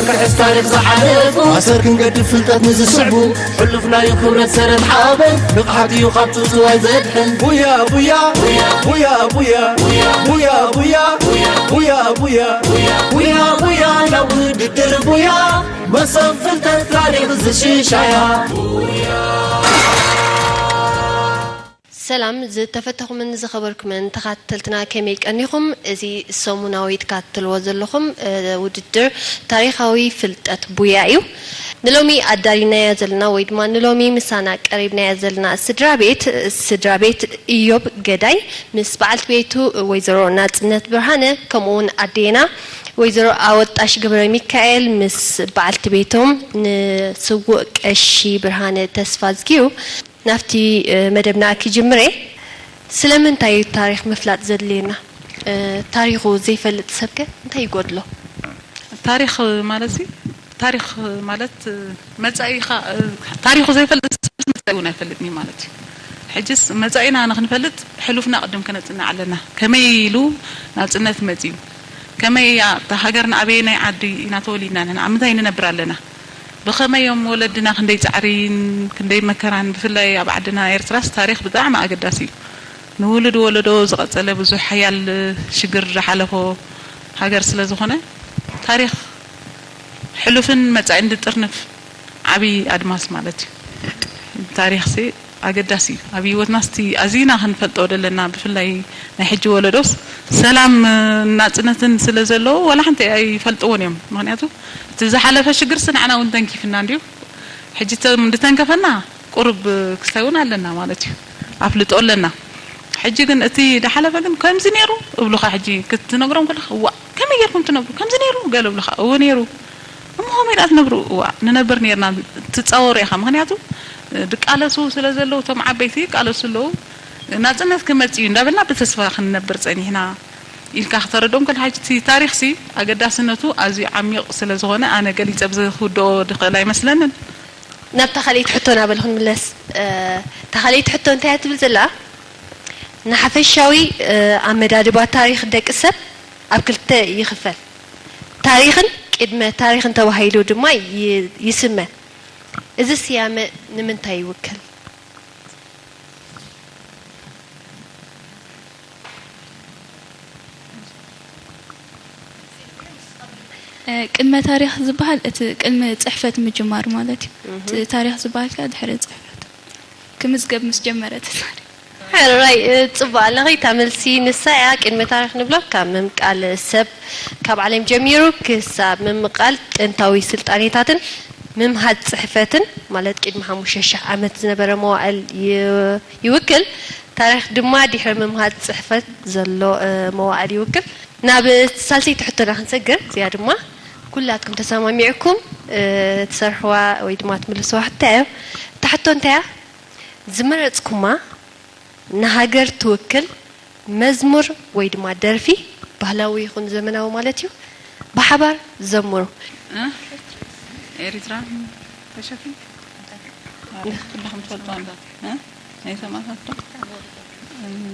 ክሕስ ታሪኽ ዝሓለፉ ኣሰር ክንገድፍ ፍልጠት ንዝስዕቡ ሕሉፍናዩ ክብረት ሰረት ሓበን ንቕሓት እዩ ካብ ትእትዋይ ዘድሕን ቡያ ቡያ ቡያ ቡያ ቡያ ቡያ ቡያ ቡያ ቡያ ቡያ ናብ ውድድር ቡያ መሶብ ፍልጠት ታሪኽ ዝሽሻያ ሰላም ዝተፈተኹምን ዝኸበርኩምን ተኻተልትና ከመይ ቀኒኹም? እዚ ሰሙናዊ ትካትልዎ ዘለኹም ውድድር ታሪኻዊ ፍልጠት ቡያ እዩ። ንሎሚ ኣዳሊናዮ ዘለና ወይ ድማ ንሎሚ ምሳና ቀሪብናዮ ዘለና ስድራ ቤት ስድራ ቤት ኢዮብ ገዳይ ምስ በዓልቲ ቤቱ ወይዘሮ ናጽነት ብርሃነ ከምኡ እውን ኣዴና ወይዘሮ ኣወጣሽ ገብረ ሚካኤል ምስ በዓልቲ ቤቶም ንስውእ ቀሺ ብርሃነ ተስፋዝጊኡ ናብቲ መደብና ክጅምር እየ። ስለምንታይ እዩ ታሪኽ ምፍላጥ ዘድልየና? ታሪኹ ዘይፈልጥ ሰብከ እንታይ ይጎድሎ? ታሪኽ ማለት ሲ ታሪኽ ማለት መጻኢኻ ታሪኹ ዘይፈልጥ ሰብ መጻኢ እውን ኣይፈልጥን እዩ ማለት እዩ። ሕጅስ መጻኢና ንክንፈልጥ ሕሉፍና ቅድም ከነጽንዕ ኣለና። ከመይ ኢሉ ናጽነት መጽዩ? ከመይ እያ እታ ሃገርና ኣበየናይ ዓዲ ኢና ተወሊድና ንሕና ኣብ ምንታይ ንነብር ኣለና? ብኸመይ እዮም ወለድና ክንደይ ጻዕሪን ክንደይ መከራን ብፍላይ ኣብ ዓድና ኤርትራስ ታሪኽ ብጣዕሚ ኣገዳሲ እዩ። ንውሉድ ወለዶ ዝቐጸለ ብዙሕ ሓያል ሽግር ዝሓለፎ ሃገር ስለ ዝኾነ ታሪኽ ሕሉፍን መጻኢን ዝጥርንፍ ዓቢ ኣድማስ ማለት እዩ። ታሪኽሲ ኣገዳሲ እዩ ኣብ ሂወትና ስቲ ኣዚና ክንፈልጦ ደለና ብፍላይ ናይ ሕጂ ወለዶስ ሰላም ናጽነትን ስለ ዘለዎ ዋላ ሓንቲ ኣይፈልጥዎን እዮም ምክንያቱ እቲ ዝሓለፈ ሽግርሲ ንዓና እውን ተንኪፍና እንድዩ ሕጂ ድተንከፈና ቁሩብ ክስታይ እውን ኣለና ማለት እዩ ኣፍልጦ ኣለና ሕጂ ግን እቲ ዝሓለፈ ግን ከምዚ ነይሩ እብሉካ ሕጂ ክትነግሮም ከለካ እዋ ከመይ ጌርኩም ትነብሩ ከምዚ ነይሩ ገለ እብሉካ እወ ነይሩ እሞ ከመይ ደኣ ትነብሩ እዋ ንነብር ነርና ትጻወሩ ኢኻ ምክንያቱ ድቃለሱ ስለ ዘለዉ እቶም ዓበይቲ ይቃለሱ ኣለዉ ናጽነት ክመጽእ እዩ እንዳበልና ብተስፋ ክንነብር ጸኒሕና ኢልካ ክተረድኦም ከለካ ሕጂ እቲ ታሪኽሲ ኣገዳስነቱ ኣዝዩ ዓሚቕ ስለ ዝኾነ ኣነ ገሊጸ ብዝውድኦ ድኽእል ኣይመስለንን ናብታ ካልኣይቲ ሕቶና በል ክንምለስ እታ ካልኣይቲ ሕቶ እንታይ እያ ትብል ዘላ ንሓፈሻዊ ኣመዳድባ ታሪኽ ደቂ ሰብ ኣብ ክልተ ይኽፈል ታሪኽን ቅድመ ታሪኽን ተባሂሉ ድማ ይስመ። እዚ ስያመ ንምንታይ ይውክል? ቅድመ ታሪኽ ዝበሃል እቲ ቅድሚ ፅሕፈት ምጅማር ማለት እዩ። እቲ ታሪኽ ዝበሃል ከዓ ድሕሪ ፅሕፈት ክምዝገብ ምስ ጀመረ እቲ ታሪኽ። ሕራይ ጽቡቕ ኣለኺ እታ መልሲ ንሳ እያ ቅድመ ታሪኽ ንብሎ ካብ ምምቃል ሰብ ካብ ዓለም ጀሚሩ ክሳብ ምምቓል ጥንታዊ ስልጣኔታትን ምምሃዝ ጽሕፈትን ማለት ቅድሚ ሓሙሽተ ሽሕ ዓመት ዝነበረ መዋእል ይውክል ታሪኽ ድማ ድሕሪ ምምሃዝ ጽሕፈት ዘሎ መዋእል ይውክል ናብ ሳልሰይቲ ሕቶና ክንሰግር እዚኣ ድማ ኩላትኩም ተሰማሚዕኩም ትሰርሕዋ ወይ ድማ ትምልስዋ ሕቶ እያ እታ ሕቶ እንታይ እያ ዝመረጽኩማ ንሃገር ትውክል መዝሙር ወይ ድማ ደርፊ ባህላዊ ይኹን ዘመናዊ ማለት እዩ ብሓባር ዘምሩ። ኤሪትራ ተሸፊን ኩላኹም ትፈልጥዋ እምበር ናይ ሰማእታት ዶ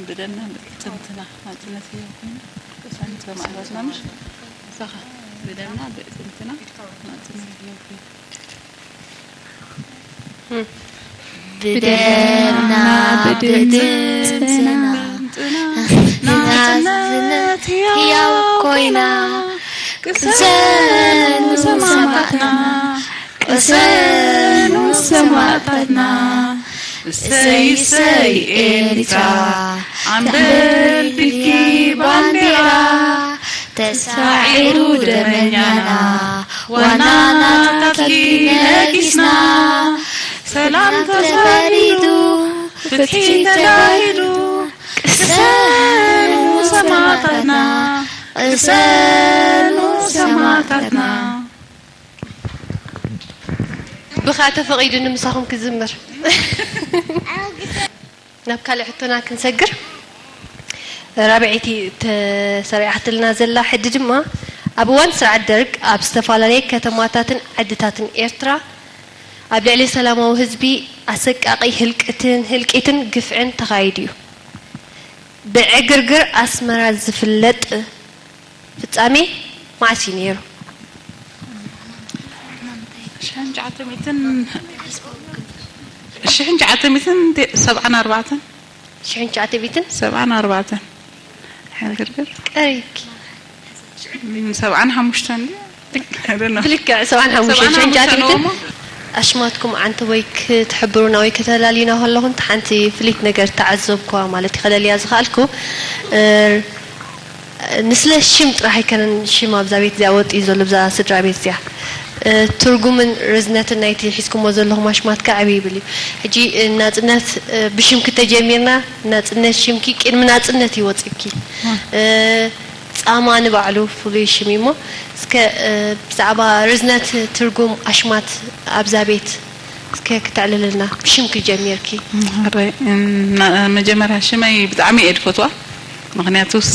ብደምና ብእጥንትና ናጽነት ህያው ኮይና ቅሳነት ሰማእታትና ምሽ እሳኻ ብደምና ብእጥንትና ናጽነት ህያው ኮይና ብደምና ብእጥንትና ናጽነት ህያው ኮይና ቅሰኑ ሰማእታትና ቅሰኑ ሰማእታትና እሰይ እሰይ ኤሪትራ ኣምበል ቢልኪ ባንዴራ ተሳዒሩ ደመኛና ዋና ናታትኪ ነጊስና ሰላም ተፈሪዱ ፍትሒ ተዳሂዱ ቅሰኑ ሰማእታትና ቅሰኑ ሰማእታትና ብኻ ተፈቒዱ ንምሳኹም ክዝምር ናብ ካልእ ሕቶና ክንሰግር ራብዐይቲ ተሰሪዓትልና ዘላ ሕዲ ድማ ኣብ እዋን ስርዓት ደርግ ኣብ ዝተፈላለየ ከተማታትን ዓድታትን ኤርትራ ኣብ ልዕሊ ሰላማዊ ህዝቢ ኣሰቃቒ ህልቅትን ህልቂትን ግፍዕን ተኻይዱ እዩ። ብዕግርግር ኣስመራ ዝፍለጥ ፍጻሜ መዓስ እዩ ነይሩ? ትሽዓተ ሚእትን፣ ሽሕን ትሽዓተ ሚእትን ሰብዓን ኣርባዕተን። ሽሕን ትሽዓተ ሚእትን ሰብዓን ኣርባዕተን። ሕንግርግር። ቀሪብኪ። እም፣ ሰብዓን ሓሙሽተን ድዩ? I don't know። ብልክዕ ሰብዓን ሓሙሽተ ሰብዓን ሓሙሽተ ሽሕን ትሽዓተ ሚእትን ነውሞ። ኣሽማትኩም ዓንተ ወይ ክትሕብሩና ወይ ከተላልዩና ከለኹም ተሓንቲ ፍሊት ነገር ተዓዘብኩዋ ማለት እዩ ከለልያ ዝኽኣልኩ። እ፣ ንስለ ሽም ጥራሕ ኣይከነን ሽም ኣብዛ ቤት እዚኣ ወጢኡ ዘሎ ብዛ ስድራ ቤት እዚኣ። እ፣ ትርጉምን ርዝነትን ናይቲ ሒዝኩሞ ዘለኹም ኣሽማት ከዓ ዕብይ ይብል እዩ። ሕጂ፣ እ፣ ናጽነት፣ እ፣ ብሽምኪ ተጀሚርና፣ ናጽነት ሽምኪ ቅድሚ ናጽነት እዩ ወጺእኪ። እ፣ ጻማ ንባዕሉ ፍሉይ ሽም እዩ እሞ፣ እስከ፣ እ፣ ብዛዕባ ርዝነት ትርጉም ኣሽማት ኣብዛ ቤት እስከ ክተዕልልና፣ ብሽምኪ ጀሚርኪ። ሕራይ፣ እም፣ ና-፣ መጀመርያ ሽመይ ብጣዕሚ እየ ዝፈትዋ። ምኽንያቱስ፣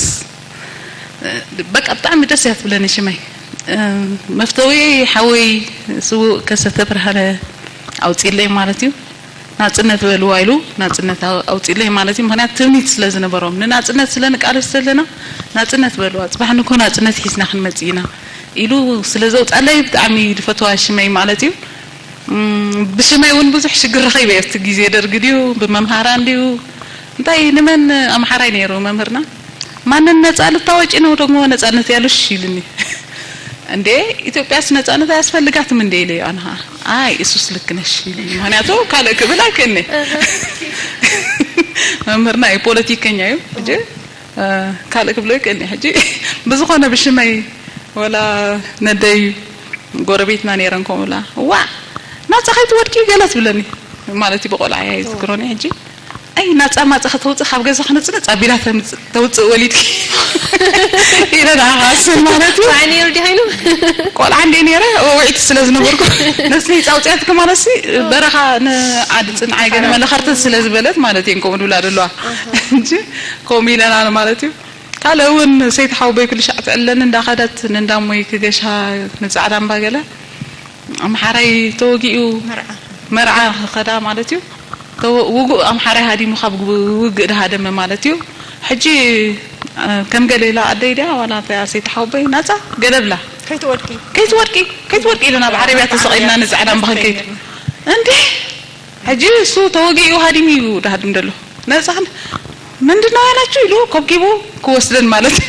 እ፣ በቃ ብጣዕሚ ደስ እያ ትብለኒ ሽመይ። እ፣ መፍተዊ ሓወይ ስዉእ ከሰተ ብርሃነ ኣውፂለይ ማለት እዩ። ናፅነት በልዋ ኢሉ ናፅነት ኣው-፣ ኣውፂለይ ማለት እዩ። ምኽንያቱ ትምኒት ስለ ዝነበሮም፣ ንናፅነት ስለ ንቃለስ ዘለና፣ ናፅነት በልዋ፣ ፅባሕ ንኮ ናፅነት ሒዝና ክንመፅእ ኢና ኢሉ ስለ ዘውፃለይ ብጣዕሚ ዝፈትዋ ሽመይ ማለት እዩ። እም፣ ብሽመይ እውን ብዙሕ ሽግር ረኺበ እየ። ኣብቲ ግዜ ደርጊ ድዩ፣ ብመምሃራን ድዩ፣ እንታይ ንመን፣ ኣምሓራይ ነይሩ መምህርና። ማንን ነፃ ልታወጪ ነው ደግሞ ነፃነት ያሉሽ ይልኒ። እንዴ፣ ኢትዮጵያስ ነፃነት አያስፈልጋትም እንዴ ኢለዮ። ኣንሃ፣ ኣይ እሱስ ልክ ነሽ ይልኒ። ምክንያቱ ካልእ ክብል ኣይክእልኒ። መምህርና እዩ፣ ፖለቲከኛ እዩ። ሕጂ፣ እ፣ ካልእ ክብሎ ኣይክእልኒ። ሕጂ ብዝኾነ ብሽመይ ወላ ነደይ ጎረቤትና ነይረን ከምኡ ብላ፣ "ዋ፣ ናጻ ከይትወድቂ" ገለ ትብለኒ። ማለት እዩ፣ ብቆልዓ እያ ይዝክሮኒ። ሕጂ፣ "ኣይ፣ ናጻ ማጻ ከተውጽእ ካብ ገዛ ክነጽንጽ ኣቢላ ተምጽ-፣ ተውጽእ ወሊድኪ" ኢለ ንዓኻ ኣስብ ማለት እዩ። ቆልዓ ነይሩ ድዩ ኮይኑ? ቆልዓ እንደ ነይረ፣ ወውዒት ስለ ዝነበርኩ፣ ነስነይ ጻውጽያትኪ ማለት ሲ፣ በረኻ ንዓዲ ጽንዓይ ገለ መለኸርተት ስለ ዝበለት ማለት እየን ከምኡ ድብላ ደለዋ። እንጂ ከምኡ ኢለና ማለት እዩ። ካልእ እውን ሰይቲ ሓውቦይ ኩሉ ሻዕ ትዕለኒ እንዳኸደት ንእንዳሞይ ክገሻ ንጻዕዳ እምባ ገለ ኣምሓራይ ተወጊኡ መርዓ። መርዓ ክኸዳ ማለት እዩ። ተወ-፣ ውጉእ ኣምሓራይ ሃዲሙ ካብ ግቡ-፣ ውግእ ድሃደመ ማለት እዩ። ሕጂ፣ እ፣ ከም ገለ ኢላ ኣደይ ድያ ዋላ እንታይ ሰይቲ ሓውቦይ ናጻ ገለ ብላ። ከይትወድቂ። ከይትወድቂ፣ ከይትወድቂ ኢልና ብዓረብያ ተሰቒልና ንጻዕዳ እምባ ክንከይድ። እንዴ! ሕጂ እሱ ተወጊኡ ሃዲሙ እዩ ድሃድም ደሎ። ነጻን ምንድን ነው ያላችሁ ኢሉ ኮብኪቡ ክወስደን ማለት እዩ።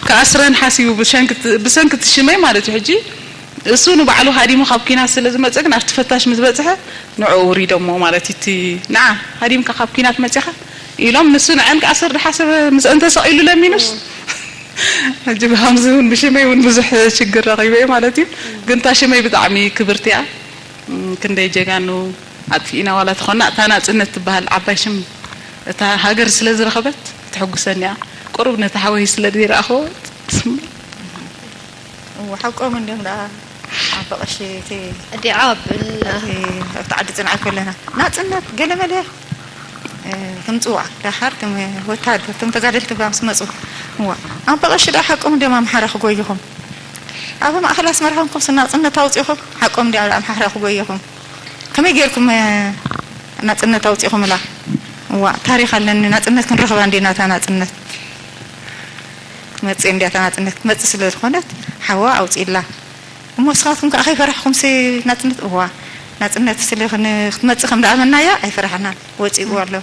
ክኣስረን ሓሲቡ ብሰንኪ እቲ፣ ብሰንኪ እቲ ሽመይ ማለት እዩ። ሕጂ እሱ ንባዕሉ ሃዲሙ ካብ ኲናት ስለ ዝመጸ ግን ኣብቲ ፈታሽ ምስ በጽሐ ንዕኡ ውሪዶሞ ማለት እዩ። እቲ ንዓ ሃዲምካ ካብ ኲናት መጺኻ ኢሎም ንሱ ንዐን ክኣስር ድሓሰበ ምስ እንተሰቒሉ ለሚኑስ ሕጂ ብሃምዚ እውን ብሽመይ እውን ብዙሕ ሽግር ረኺበ እየ ማለት እዩ። ግን እታ ሽመይ ብጣዕሚ ክብርቲ እያ። እም፣ ክንደይ ጀጋኑ ኣጥፊእና ዋላ ተኾና፣ እታ ናጽነት ትበሃል ዓባይ ሽም እታ ሃገር ስለ ዝረኸበት ተሐጉሰኒ እያ። ቁሩብ ነቲ ሓወይ ስለ ዘይረኣኽዎ ትስምዕ። እዎ፣ ሓቆም እንዲዮም ደኣ ኣቦ ቀሺ፣ እቲ ኣዲዓ ብል እቲ ኣብቲ ዓዲ ጽንዓይ ከለና ናጽነት ገለመለ፣ እ፣ ትምጽዋ ደሓር ትም-፣ ወታደር፣ እቶም ተጋደልቲ ባ ምስ መጹ፣ እዋ፣ ኣቦ ቀሺ ደኣ ሓቆም እንዲዮም ኣምሓራ ክጎይኹም። ኣብ ማእኸል ኣስመራ ኮንኩም ስናጽነት ኣውጺኹም፣ ሓቆም እንዲያ ኣምሓራ ክጎይኹም። ከመይ ጌርኩም፣ እ፣ ናጽነት ኣውጺኹምላ? እዋ፣ ታሪኽ ኣለኒ፣ ናጽነት ክንረኽባ እንዲና፣ እታ ናጽነት። ክትመጽእ እንዲያ፣ እታ ናጽነት ክትመጽእ ስለ ዝኾነት፣ ሓዋ ኣውጺእላ። እሞ ንስኻትኩም ከኣ ከይፈራሕኩምሲ ናጽነት፣ እዋ፣ ናጽነት ስለ ክን-፣ ክትመጽእ ከም ደኣመናያ ኣይፈራሕናን። ወጺእዎ ኣሎ።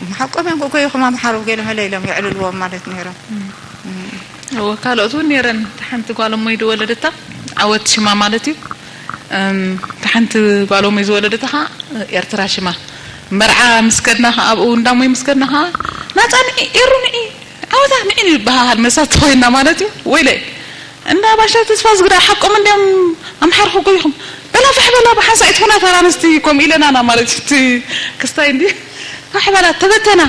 እሞ ሓቆም እዮም፣ ጎጎይኹም ኣምሓሩ ገለ መለ ኢሎም የዕልልዎም ማለት ነይሮም። እም። እወ፣ ካልኦት እውን ነይረን። እታ ሓንቲ ጓል እሞይ ዝወለደታ ዓወት ሽማ ማለት እዩ። እም፣ እታ ሓንቲ ጓል እሞይ ዝወለደታ ኸዓ ኤርትራ ሽማ። መርዓ ምስ ከድና ኸዓ፣ ኣብኡ እንዳ እሞይ ምስ ከድና ኸዓ፣ "ናጻ ንዒ፣ ኤሩ ንዒ፣ ዓወታ ንዒ" ንበሃሃል መሳቲ ኮይንና ማለት እዩ። ወይለይ፣ እንዳ ባሻ ተስፋዝጊ ደኣ ሓቆም እንድዮም ኣምሓርኹ ጎይኹም። በላ ፋሕ በላ ብሓንሳእ ኣይትኹና ተራ ኣንስቲ ከምኡ ኢለናና ማለት እዩ። እቲ ክስታይ እንዲ ፋሕ በላ ተበተና።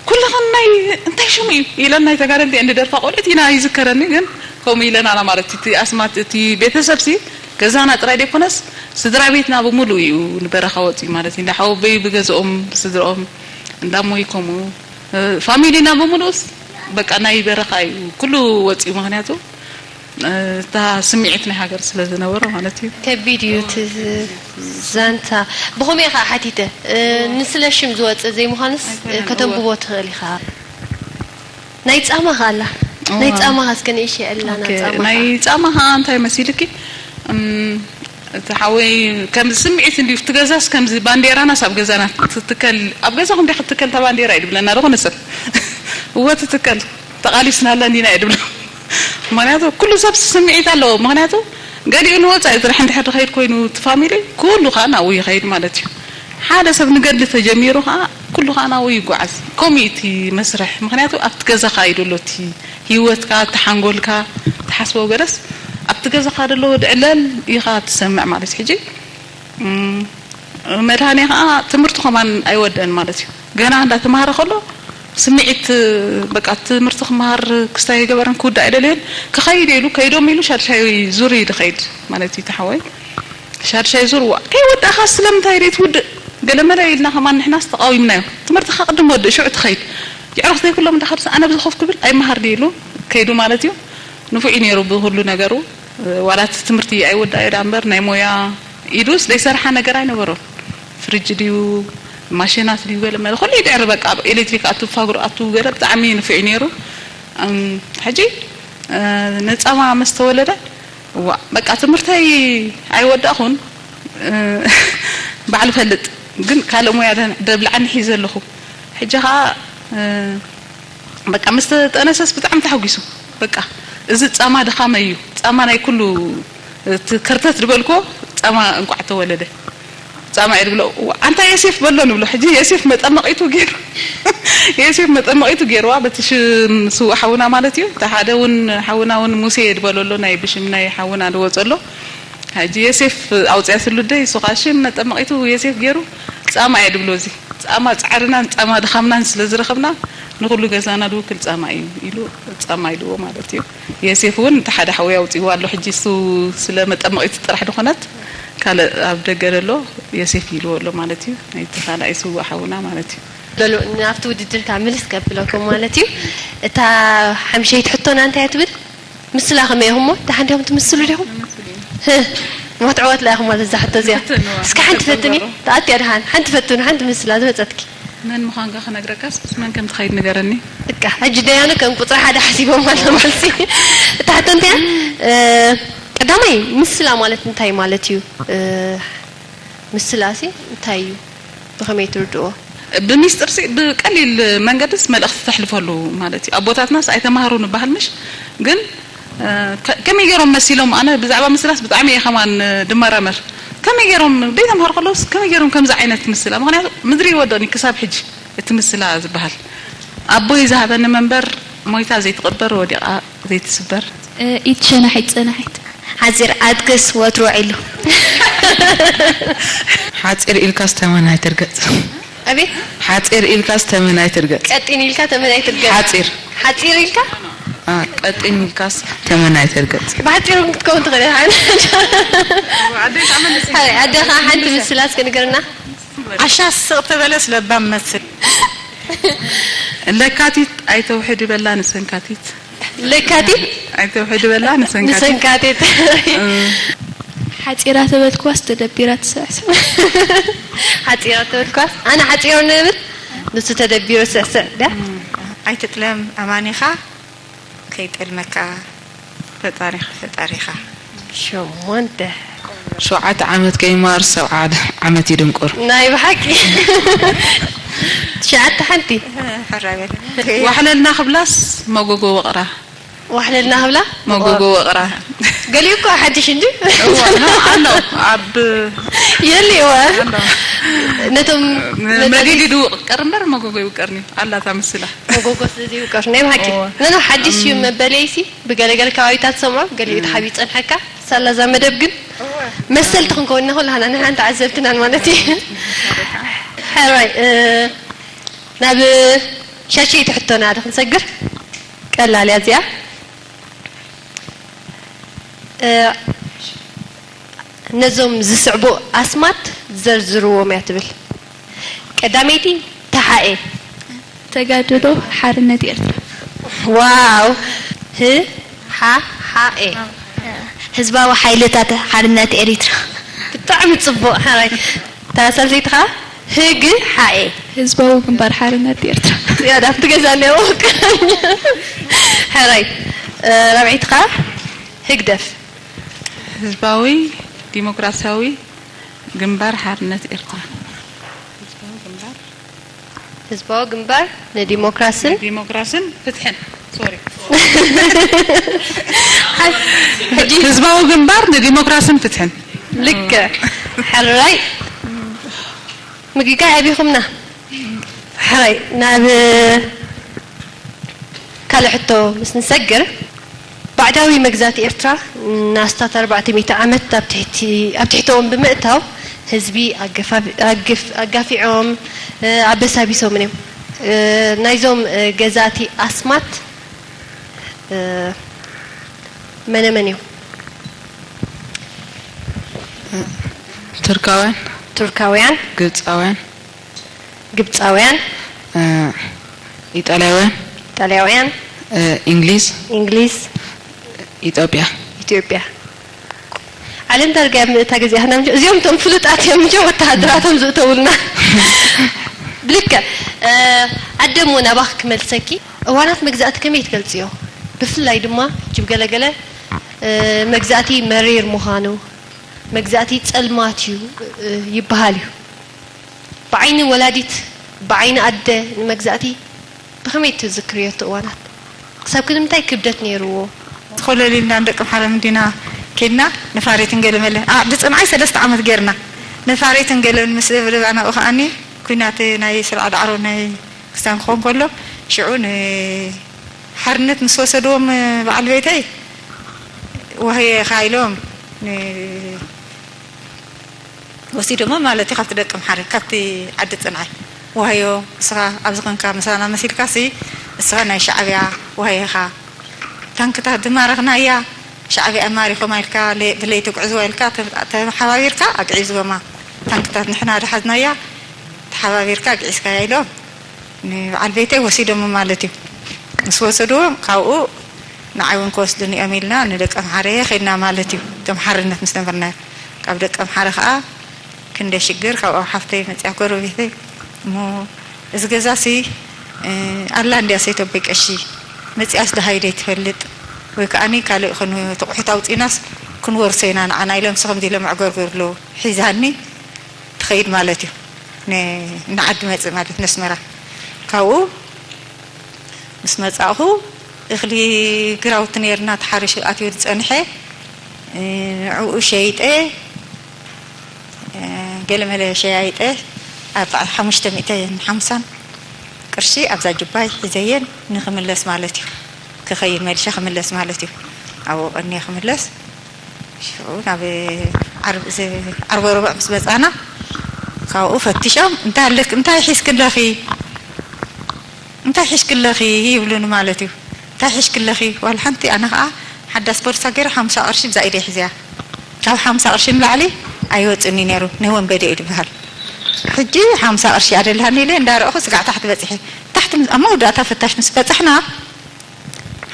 ኩልኽን ናይ እንታይ ሽሙ እዩ ኢለን ናይ ተጋደልቲ እንዲ ደርፋ ቆልዑት ኢና ይዝከረኒ። ግን ከምኡ ኢለናና ማለት እዩ። እቲ ኣስማት እቲ ቤተሰብሲ ገዛና ጥራይ ደይኮነስ ስድራ ቤትና ብምሉእ እዩ ንበረኻ ወፂኡ ማለት እዩ። እንዳ ሓወቦይ ብገዝኦም ብስድርኦም እንዳ እሞይ ከምኡ እ፣ ፋሚሊና ብምሉእስ በቃ ናይ በረኻ እዩ ኩሉ ወፂኡ። ምኽንያቱ፣ እ፣ እታ ስምዒት ናይ ሃገር ስለ ዝነበሮ ማለት እዩ። ከቢድ እዩ እቲ ዛንታ። ብኸመይ ኢኻ ሓቲተ? እ፣ ንስለ ሽም ዝወፅእ ዘይምዃኑስ፣ እ፣ ኣይኮነን፣ ከተንብቦ እወ። ትኽእል ኢኻ። ናይ ጻማ ኸ ኣላ? እወ። ናይ ጻማ ኸ እስከ ንእሽተይ ዕላና ኦኬ፣ ጻማ ናይ ኸ? ጻማ ኸ እንታይ መሲልኪ? እም፣ እቲ ሓወይ ከምዚ ስምዒት እንድዩ፣ እቲ ገዛስ ከምዚ ባንዴራናስ ኣብ ገዛና ትትከል፣ ኣብ ገዛኹም ድያ ክትትከል እታ ባንዴራ እዩ ድብለና ዝኾነ ሰብ። እወ ትትከል፣ ተቓሊስናላ እንዲና እዩ ድብሎ። ምኽንያቱ ኩሉ ሰብ ስምዒት ኣለዎ። ምኽንያቱ ገሊኡ ንወጻኢ ጥራሕ እንድሕር ዝኸይድ ኮይኑ እቲ ፋሚሊ ኩሉ ከዓ ናብኡ ይኸይድ ማለት እዩ። ሓደ ሰብ ንገድሊ ተጀሚሩ ከዓ ኩሉ ከዓ ናብኡ ይጓዓዝ። ከምኡ እዩ እቲ መስርሕ። ምኽንያቱ ኣብቲ ገዛኻ እዩ ዘሎ እቲ ህይወትካ፣ እቲ ሓንጎልካ፣ ትሓስቦ ገለስ ኣብቲ ገዛኻ ዘሎ ወዲ ዕለል ኢኻ ትሰምዕ ማለት እዩ። ሕጂ እም፣ መድሃኔ ከዓ ትምህርቱ ከማን ኣይወደን ማለት እዩ። ገና እንዳተማሃረ ከሎ ስምዒት በቃ ትምህርቲ ክመሃር ክስታይ ኣይገበረን፣ ክውዳእ ኣይደለየን። ክኸይድ ኢሉ ከይዶም ኢሉ ሻድሻይ ዙር እዩ ዝኸይድ ማለት እዩ። ተሓወይ ሻድሻይ ዙር ዋ ከይወዳእኻ ስለምንታይ ደይ ትውድእ ገለመለ ኢልና ከማን ንሕናስ ተቃዊምናዮ። ትምህርትኻ ቅድም ወድእ ሽዑ ትኸይድ። ይዕረኽ ዘይብሎም እንዳኸድስ ኣነ ብዚ ኮፍ ክብል ኣይመሃር ድዩ ኢሉ ከይዱ ማለት እዩ። ንፉዕ እዩ ነይሩ ብኩሉ ነገሩ። ዋላ እቲ ትምህርቲ ኣይወዳእዮ ደኣ እምበር ናይ ሞያ ኢዱስ ዘይሰርሓ ነገር ኣይነበሮን። ፍርጅ ድዩ ማሽናት ድዩ ገለ መለ ኩሉ ይድዕር በቃ ኣብ ኤሌክትሪክ ኣቱ ፋግሮ ኣቱ ገለ ብጣዕሚ ንፉዕ እዩ ነይሩ። እም፣ ሕጂ እ፣ ንጻማ ምስ ተወለደ ዋ በቃ ትምህርተይ ኣይወዳእኹን እ፣ ባዕሉ ፈልጥ ግን ካልእ ሞያ ደ- ደብልዓኒ ሒዘ ኣለኹ። ሕጂ ኸዓ እ፣ በቃ ምስ ተጠነሰስ ብጣዕሚ ተሓጒሱ። በቃ እዚ ጻማ ድኻመይ እዩ፣ ጻማ ናይ ኩሉ እቲ ከርተት ዝበልኮ ጻማ እንቋዕ ተወለደ። ጻማ እዩ ድብሎ። ዋ፣ ኣንታ የሴፍ በሎ ንብሎ። ሕጂ የሴፍ መጠመቒቱ ገይሩ የሴፍ መጠመቒቱ ገይርዋ በቲ ሽም ስዉእ ሓውና ማለት እዩ። እቲ ሓደ እውን ሓውና እውን ሙሴ ድበሎ ኣሎ ናይ ብሽም ናይ ሓውና ድወፀ ኣሎ። ሕጂ የሴፍ ኣውፅያትሉ ደይ እሱ ኸዓ ሽም መጠመቒቱ የሴፍ ገይሩ ጻማ እየ ድብሎ። እዚ ጻማ ጻዕርናን ጻማ ድኻምናን ስለ ዝረኸብና ንኹሉ ገዛና ድውክል ጻማ እዩ ኢሉ ጻማ ኢልዎ ማለት እዩ። የሴፍ እውን እቲ ሓደ ሓወይ ኣውፅእዎ ኣሎ። ሕጂ እሱ ስለ መጠመቒቱ ጥራሕ ድኾነት ካልእ ኣብ ደገ ዘሎ የሴፍ ኢልዎ ኣሎ ማለት እዩ። ናይቲ ካልኣይ ስዉእ ሓውና ማለት እዩ። በሉ ናብቲ ውድድርካ ምልስ ከብለኩም ማለት እዩ። እታ ሓምሸይቲ ሕቶና እንታይ እያ ትብል? ምስላ ከመይ ኢኹሞ? ደሓን ዲኹም ትምስሉ ዲኹም? ህ፣ መትዕወት ላይ ኢኹም ማለት እዛ ሕቶ እዚኣ። እስከ ሓንቲ ፈትኒ። ተኣትያ ደሓን ሓንቲ ፈትኑ ሓንቲ ምስላ ዝመጸትኪ። መን ምዃንካ ክነግረካስ ምስ መን ከም ትኸይድ ንገረኒ። እካ ሕጂ ደያኑ ከም ቁጽሪ ሓደ ሓሲቦም ኣሎ መልሲ። እታ ሕቶ እንታይ እያ? እ፣ ቀዳማይ ምስላ ማለት እንታይ ማለት እዩ? እ፣ ምስላሲ እንታይ እዩ? ብኸመይ ትርድእዎ? ብሚስጥርሲ ብቀሊል መንገድስ መልእኽቲ ተሕልፈሉ ማለት እዩ። ኣቦታትናስ ኣይተማሃሩ ንበሃል ምሽ ግን እ፣ ከ- ከመይ ገይሮም መሲሎም ኣነ ብዛዕባ ምስላስ ብጣዕሚ እየ ከማን እ፣ ድመራመር ከመይ ገይሮም ደይተምሃሩ ከለውስ ከመይ ገይሮም ከምዚ ዓይነት ምስላ ምክንያቱ ምድሪ ይወደቕኒ ክሳብ ሕጂ እቲ ምስላ ዝበሃል ኣቦይ ዝሃበኒ መንበር ሞይታ ዘይትቕበር ወዲቓ ዘይትስበር ኢድ ሸናሒት ጸናሒት ሓጺር ኣድግስ ወትሩ ዒሉ ሓጺር ኢልካስ ተመን ኣይትርገጽ ኣቤት ሓጺር ኢልካስ ተመን ኣይትርገጽ ቀጢን ኢልካ ተመን ኣይትርገጽ ሓጺር ሓጺር ኢልካ ኣ፣ ቀጢን ኢልካስ ተመን ኣይትርገጽ ብሓጺሩ ክትከውን ትኽእል ኢኻ ኣደኻ ሓንቲ ምስላ እስከ ንገርና ዓሻ ስቕ ተበለስ ለባም መስል ለካቲት ኣይተውሕድ ይበላ ንሰንካቲት ለካቲት ኣይተውሕድ በላ ንሰንካቲት ንሰንካቲት ሓፂራ ተበልክዋስ ተደቢራ ትስዕስዕ ሓፂራ ተበልክዋስ ኣነ ሓፂሮ ንብል ንሱ ተደቢሩ ስዕስዕ ዳ ኣይትጥለም ኣማኒኻ ከይጠልመካ ፈጣሪኻ ፈጣሪኻ ሸሞንተ ሸውዓተ ዓመት ከይማር ሰብዓ ዓመት ይድንቁር ናይ ብሓቂ ትሽዓተ ሓንቲ ሕራይ በል ዋሕለልና ክብላስ መጎጎ ወቕራ ዋሕለልና ክብላ መጎጎ ወቕራ ገሊኡ እኮ ሓድሽ እንዲ እዋ፣ ኖ፣ ኣሎ ኣብ የሊ እዋ ኣሎ። ነቶም መ- መጠሊ- መዲድ ይውቀር እምበር መጎጎ ይውቀርኒ ኣላታ ምስላ መጎጎ ስለዚ ይውቀር ናይ ብሓቂ እዋ። ነኖ ሓድሽ እዩ መበለይሲ ብገለገለ ከባቢታት ሰምዖ ገሊኡ ተሓቢኡ ይፀንሐካ ሳላ እዛ መደብ ግን መሰልቲ ክንከውን ኢና ኩላህና ንሕና ተዓዘብትናን ማለት እዩ ሕራይ እ፣ ናብ ሻሸይቲ ሕቶና ዶ ክንሰግር ቀላል እያ እዚኣ እ፣ ነዞም ዝስዕቡ ኣስማት ዘርዝርዎም እያ ትብል ቀዳመይቲ ተሓኤ ተጋድሎ ሓርነት ኤርትራ ዋው ህ ሓ ሓኤ ህዝባዊ ሓይልታት ሓርነት ኤሪትራ ብጣዕሚ ጽቡቕ ሓራይ ታሳልሰይቲ ኸዓ ህግ ሓኤ ህዝባዊ ግንባር ሓርነት ኤርትራ ያዳ ኣብቲ ገዛ እኒኦ ሕራይ ራብዒቲ ኸዓ ህግደፍ ህዝባዊ ዲሞክራሲያዊ ግንባር ሓርነት ኤርትራ። ህዝባዊ ግንባር ንዲሞክራስን ዲሞክራስን ፍትሕን። ሶሪ። ሕጂ ህዝባዊ ግንባር ንዲሞክራስን ፍትሕን። ልክ ሕራይ ምግጋ ኣቢኹምና። ሕራይ ናብ ካልእ ሕቶ ምስ ንሰግር፣ ባዕዳዊ መግዛእቲ ኤርትራ ንኣስታት ኣርባዕተ ሚእቲ ዓመት ኣብ ትሕቲ ኣብ ትሕቶም ብምእታው ህዝቢ ኣገፋፊ- ኣግፍ- ኣጋፊዖም ኣበሳቢሶምን እዮም። ናይዞም ገዛእቲ ኣስማት መነመን እዮም? ቱርካውያን፣ ቱርካውያን፣ ግብፃውያን፣ ግብፃውያን፣ ኢጣልያውያን፣ ኢጣልያውያን፣ እንግሊዝ፣ እንግሊዝ፣ ኢትዮጵያ። ኢትዮጵያ። ዓለም ዳርጋ ኣብ ምእታ ግዜ ኣህና ምጆ እዚኦም እቶም ፍሉጣት እዮም ምጆ ወተሃደራቶም ዝእተውልና። ብልክዕ ኣደሞ ናባኽ ክመልሰኪ። እዋናት መግዛእቲ ከመይ ትገልጽዮ? ብፍላይ ድማ ሕጂ ብገለገለ መግዛእቲ መሪር ምዃኑ፣ መግዛእቲ ጸልማት እዩ ይበሃል እዩ። ብዓይኒ ወላዲት፣ ብዓይኒ ኣደ ንመግዛእቲ ብኸመይ ትዝክርዮ እቲ እዋናት? ክሳብ ክንምንታይ ክብደት ነይርዎ? ኮለል ኢልና ንደቂ ምሓረ ምዲና ኬድና ነፋሪት እንገለመለ ዓዲ ፅንዓይ ሰለስተ ዓመት ጌርና ነፋሪት እንገለምን ምስ ደብደባና ኣብኡ ከዓኒ ኩናት ናይ ስርዓ ዳዕሮ ናይ ክስታን ክኾን ከሎ ሽዑ ንሓርነት ምስ ወሰድዎም በዓል ቤተይ ወህየ ኢኻ ኢሎም ወሲዶሞ ማለት እዩ ካብቲ ደቂ ምሓረ ካብቲ ዓዲ ፅንዓይ ዋህዮ እስኻ ኣብዚ ኮንካ ምሳና መሲልካ ሲ እስኻ ናይ ሻዕብያ ዋህዮ ኢኻ ታንክታት ዝማረኽናያ ሻዕብያ ማሪኾማ ኢልካ ብለይቲ ጉዕዝዋ ኢልካ ተሓባቢርካ ኣግዒዝዎማ ታንክታት ንሕና ዝሓዝናያ ተሓባቢርካ ኣግዒዝካያ ኢሎም ንበዓል ቤተይ ወሲዶሞ ማለት እዩ ምስ ወሰድዎም ካብኡ ንዓይ እውን ክወስዱኒ እዮም ኢልና ንደቂ ኣምሓረ ከድና ማለት እዩ። እቶም ሓርነት ምስ ነበርናዮ ካብ ደቂ ኣምሓረ ከዓ ክንደይ ሽግር ካብኡ ሓፍተይ መፅያ ጎረቤተይ እሞ እዚ ገዛ ሲ ኣላ እንድያ ሰይተቦይ ቀሺ መፅያስ ደሃይ ደይ ትፈልጥ ወይ ከዓ ካልእ ትቑሑት ኣውፂናስ ክንወርሶ ኢና ንዓና ኢሎም ሲ ከምዚ ኢሎም ኣዕገርገሩ ኣለዉ ሒዛኒ ትኸይድ ማለት እዩ ንዓዲ መፅእ ማለት ነስመራ ካብኡ ምስ መጻእኹ እኽሊ ግራውቲ ነይርና ተሓሪሹ ኣትዩ ዝጸንሐ ንዕኡ ሸይጠ ገለመለ ሸያይጠ ኣርባዓ ሓሙሽተ ሚእትን ሓምሳን ቅርሺ ኣብዛ ጁባይ ሒዘየን ንኽምለስ ማለት እዩ ክኸይድ መሊሸ ክምለስ ማለት እዩ ኣብኡ ቀንየ ክምለስ ሽዑ ናብ ዓርበ ሮብዕ ምስ መጻና ካብኡ ፈቲሾም እንታይ ኣለክ እንታይ ሒዝክለኺ እንታይ ሒዝክለኺ ይብሉኒ ማለት እዩ እንታይ ሒዝክለኺ ዋላ ሓንቲ ኣነ ከዓ ሓዳስ ቦርሳ ገይረ ሓምሳ ቅርሺ ብዛ ኢደይ ሒዘያ ካብ ሓምሳ ቅርሺ ንላዕሊ ኣይወፅኒ ነይሩ ናይ ወንበዴ እዩ ዝበሃል ሕጂ ሓምሳ ቅርሺ ኣደልሃኒ ኢለ እንዳረእኹ ስጋዕ ታሕቲ በፂሐ ታሕቲ ኣብ መወዳእታ ፈታሽ ምስ በፃሕና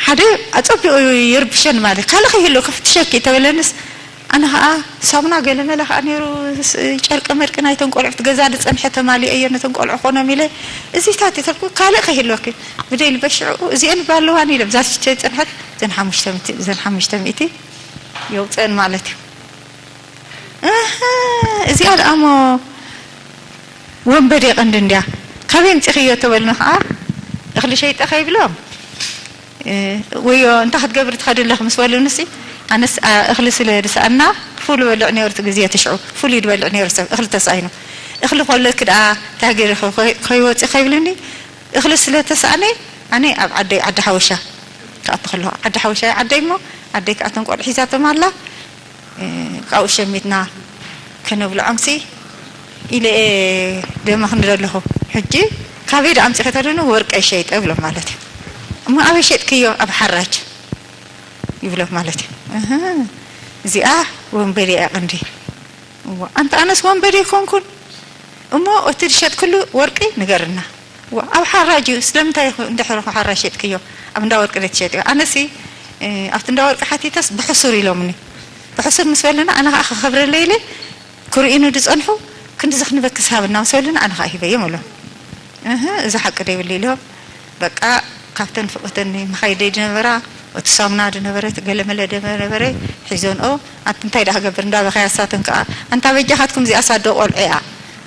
ሓደ ኣጸቢቑ ይርብሸኒ ማለት ካልእ ከይህሉ ክፍትሸኪ ተበለንስ ኣነ ኸዓ ሳሙና ገለ መለ ኸዓ ነይሩ ጨርቂ መርቂ ናይተን ቆልዑት ገዛ ዝጸንሐ ተማሊኦ እየ ነተን ቆልዑ ኮኖም ኢለ እዚታት ተልኩ ካልእ ከይህልወኪ ብደይ ልበሽዑ እዚአን ባለዋን ኢለ ብዛ ሽቸ ጸንሐት ዘን ሓሙሽተ ሚእቲ ዘን ሓሙሽተ ሚእቲ የውፅአን ማለት እዩ እህ እዚኣ ደኣ እሞ ወንበዴ ቀንዲ እንድያ ካበይ ኣምፂኽዮ ተበሉኒ ከዓ እኽሊ ሸይጠ ከይብሎም ወዮ እንታይ ክትገብሪ ትኸዲ ኣለኺ ምስ በሉኒ ሲ ኣነስ እኽሊ ስለ ዝሰኣና ፉል በልዕ ነይሩ እቲ ግዜ ትሽዑ ፉል እዩ ዝበልዕ ነይሩ ሰብ እኽሊ ተሳኢኑ እኽሊ ከለኪ ደኣ እንታይ ገይርኺ ከይወፂ ከይብልኒ እኽሊ ስለ ተሰኣነ ኣነ ኣብ ዓደይ ዓዲ ሓወሻ ክኣቱ ከለኹ ዓዲ ሓወሻ ዓደይ እሞ ዓደይ ከዓ ተንቆልዕ ሒዛቶም ኣላ ካብኡ ሸሚትና ክንብልዖምሲ ኢለ እየ ደመኽኒ ዘለኹ ሕጂ ካበይ ደኣ ኣምፂኺ ተለኒ ወርቀይ ሸይጠ እብሎም ማለት እዩ እሞ ኣበይ ሸጥክዮ ኣብ ሓራጅ ይብሎም ማለት እዩ እህ እዚኣ ወንበዴ እያ ቀንዲ እዋ ኣንቲ ኣነስ ወንበዴ ኣይኮንኩን እሞ እቲ ዝሸጥክሉ ወርቂ ንገርና እዋ ኣብ ሓራጅ እዩ ስለምንታይ እንድሕር ሓራጅ ሸጥክዮ ኣብ እንዳ ወርቂ ዶ ትሸጥዮ ኣነሲ ኣብቲ እንዳ ወርቂ ሓቲተስ ብሕሱር ኢሎምኒ ብሕሱር ምስ በለና ኣነ ከዓ ክኸብረለይ ኢለ ክርእዩኒ ዝፀንሑ ክንድዚ ክንበክስ ሃበና ምስ በሉኒ ኣነ ከዓ ሂበዮም እብሎም እህ እዚ ሓቂ ዶ ይብሉ ኢሎም በቃ ካብተን ፍቕተኒ መኻይደይ ዝነበራ እቲ ሳሙና ዝነበረ፣ እቲ ገለመለ ዝነበረ ሒዞንኦ፣ ኣንቲ እንታይ ደኣ ክገብር እንዳበኸያ፣ እሳተን ከኣ ኣንታ በጃኻትኩም እዚኣ ሳዶ ቆልዑ እያ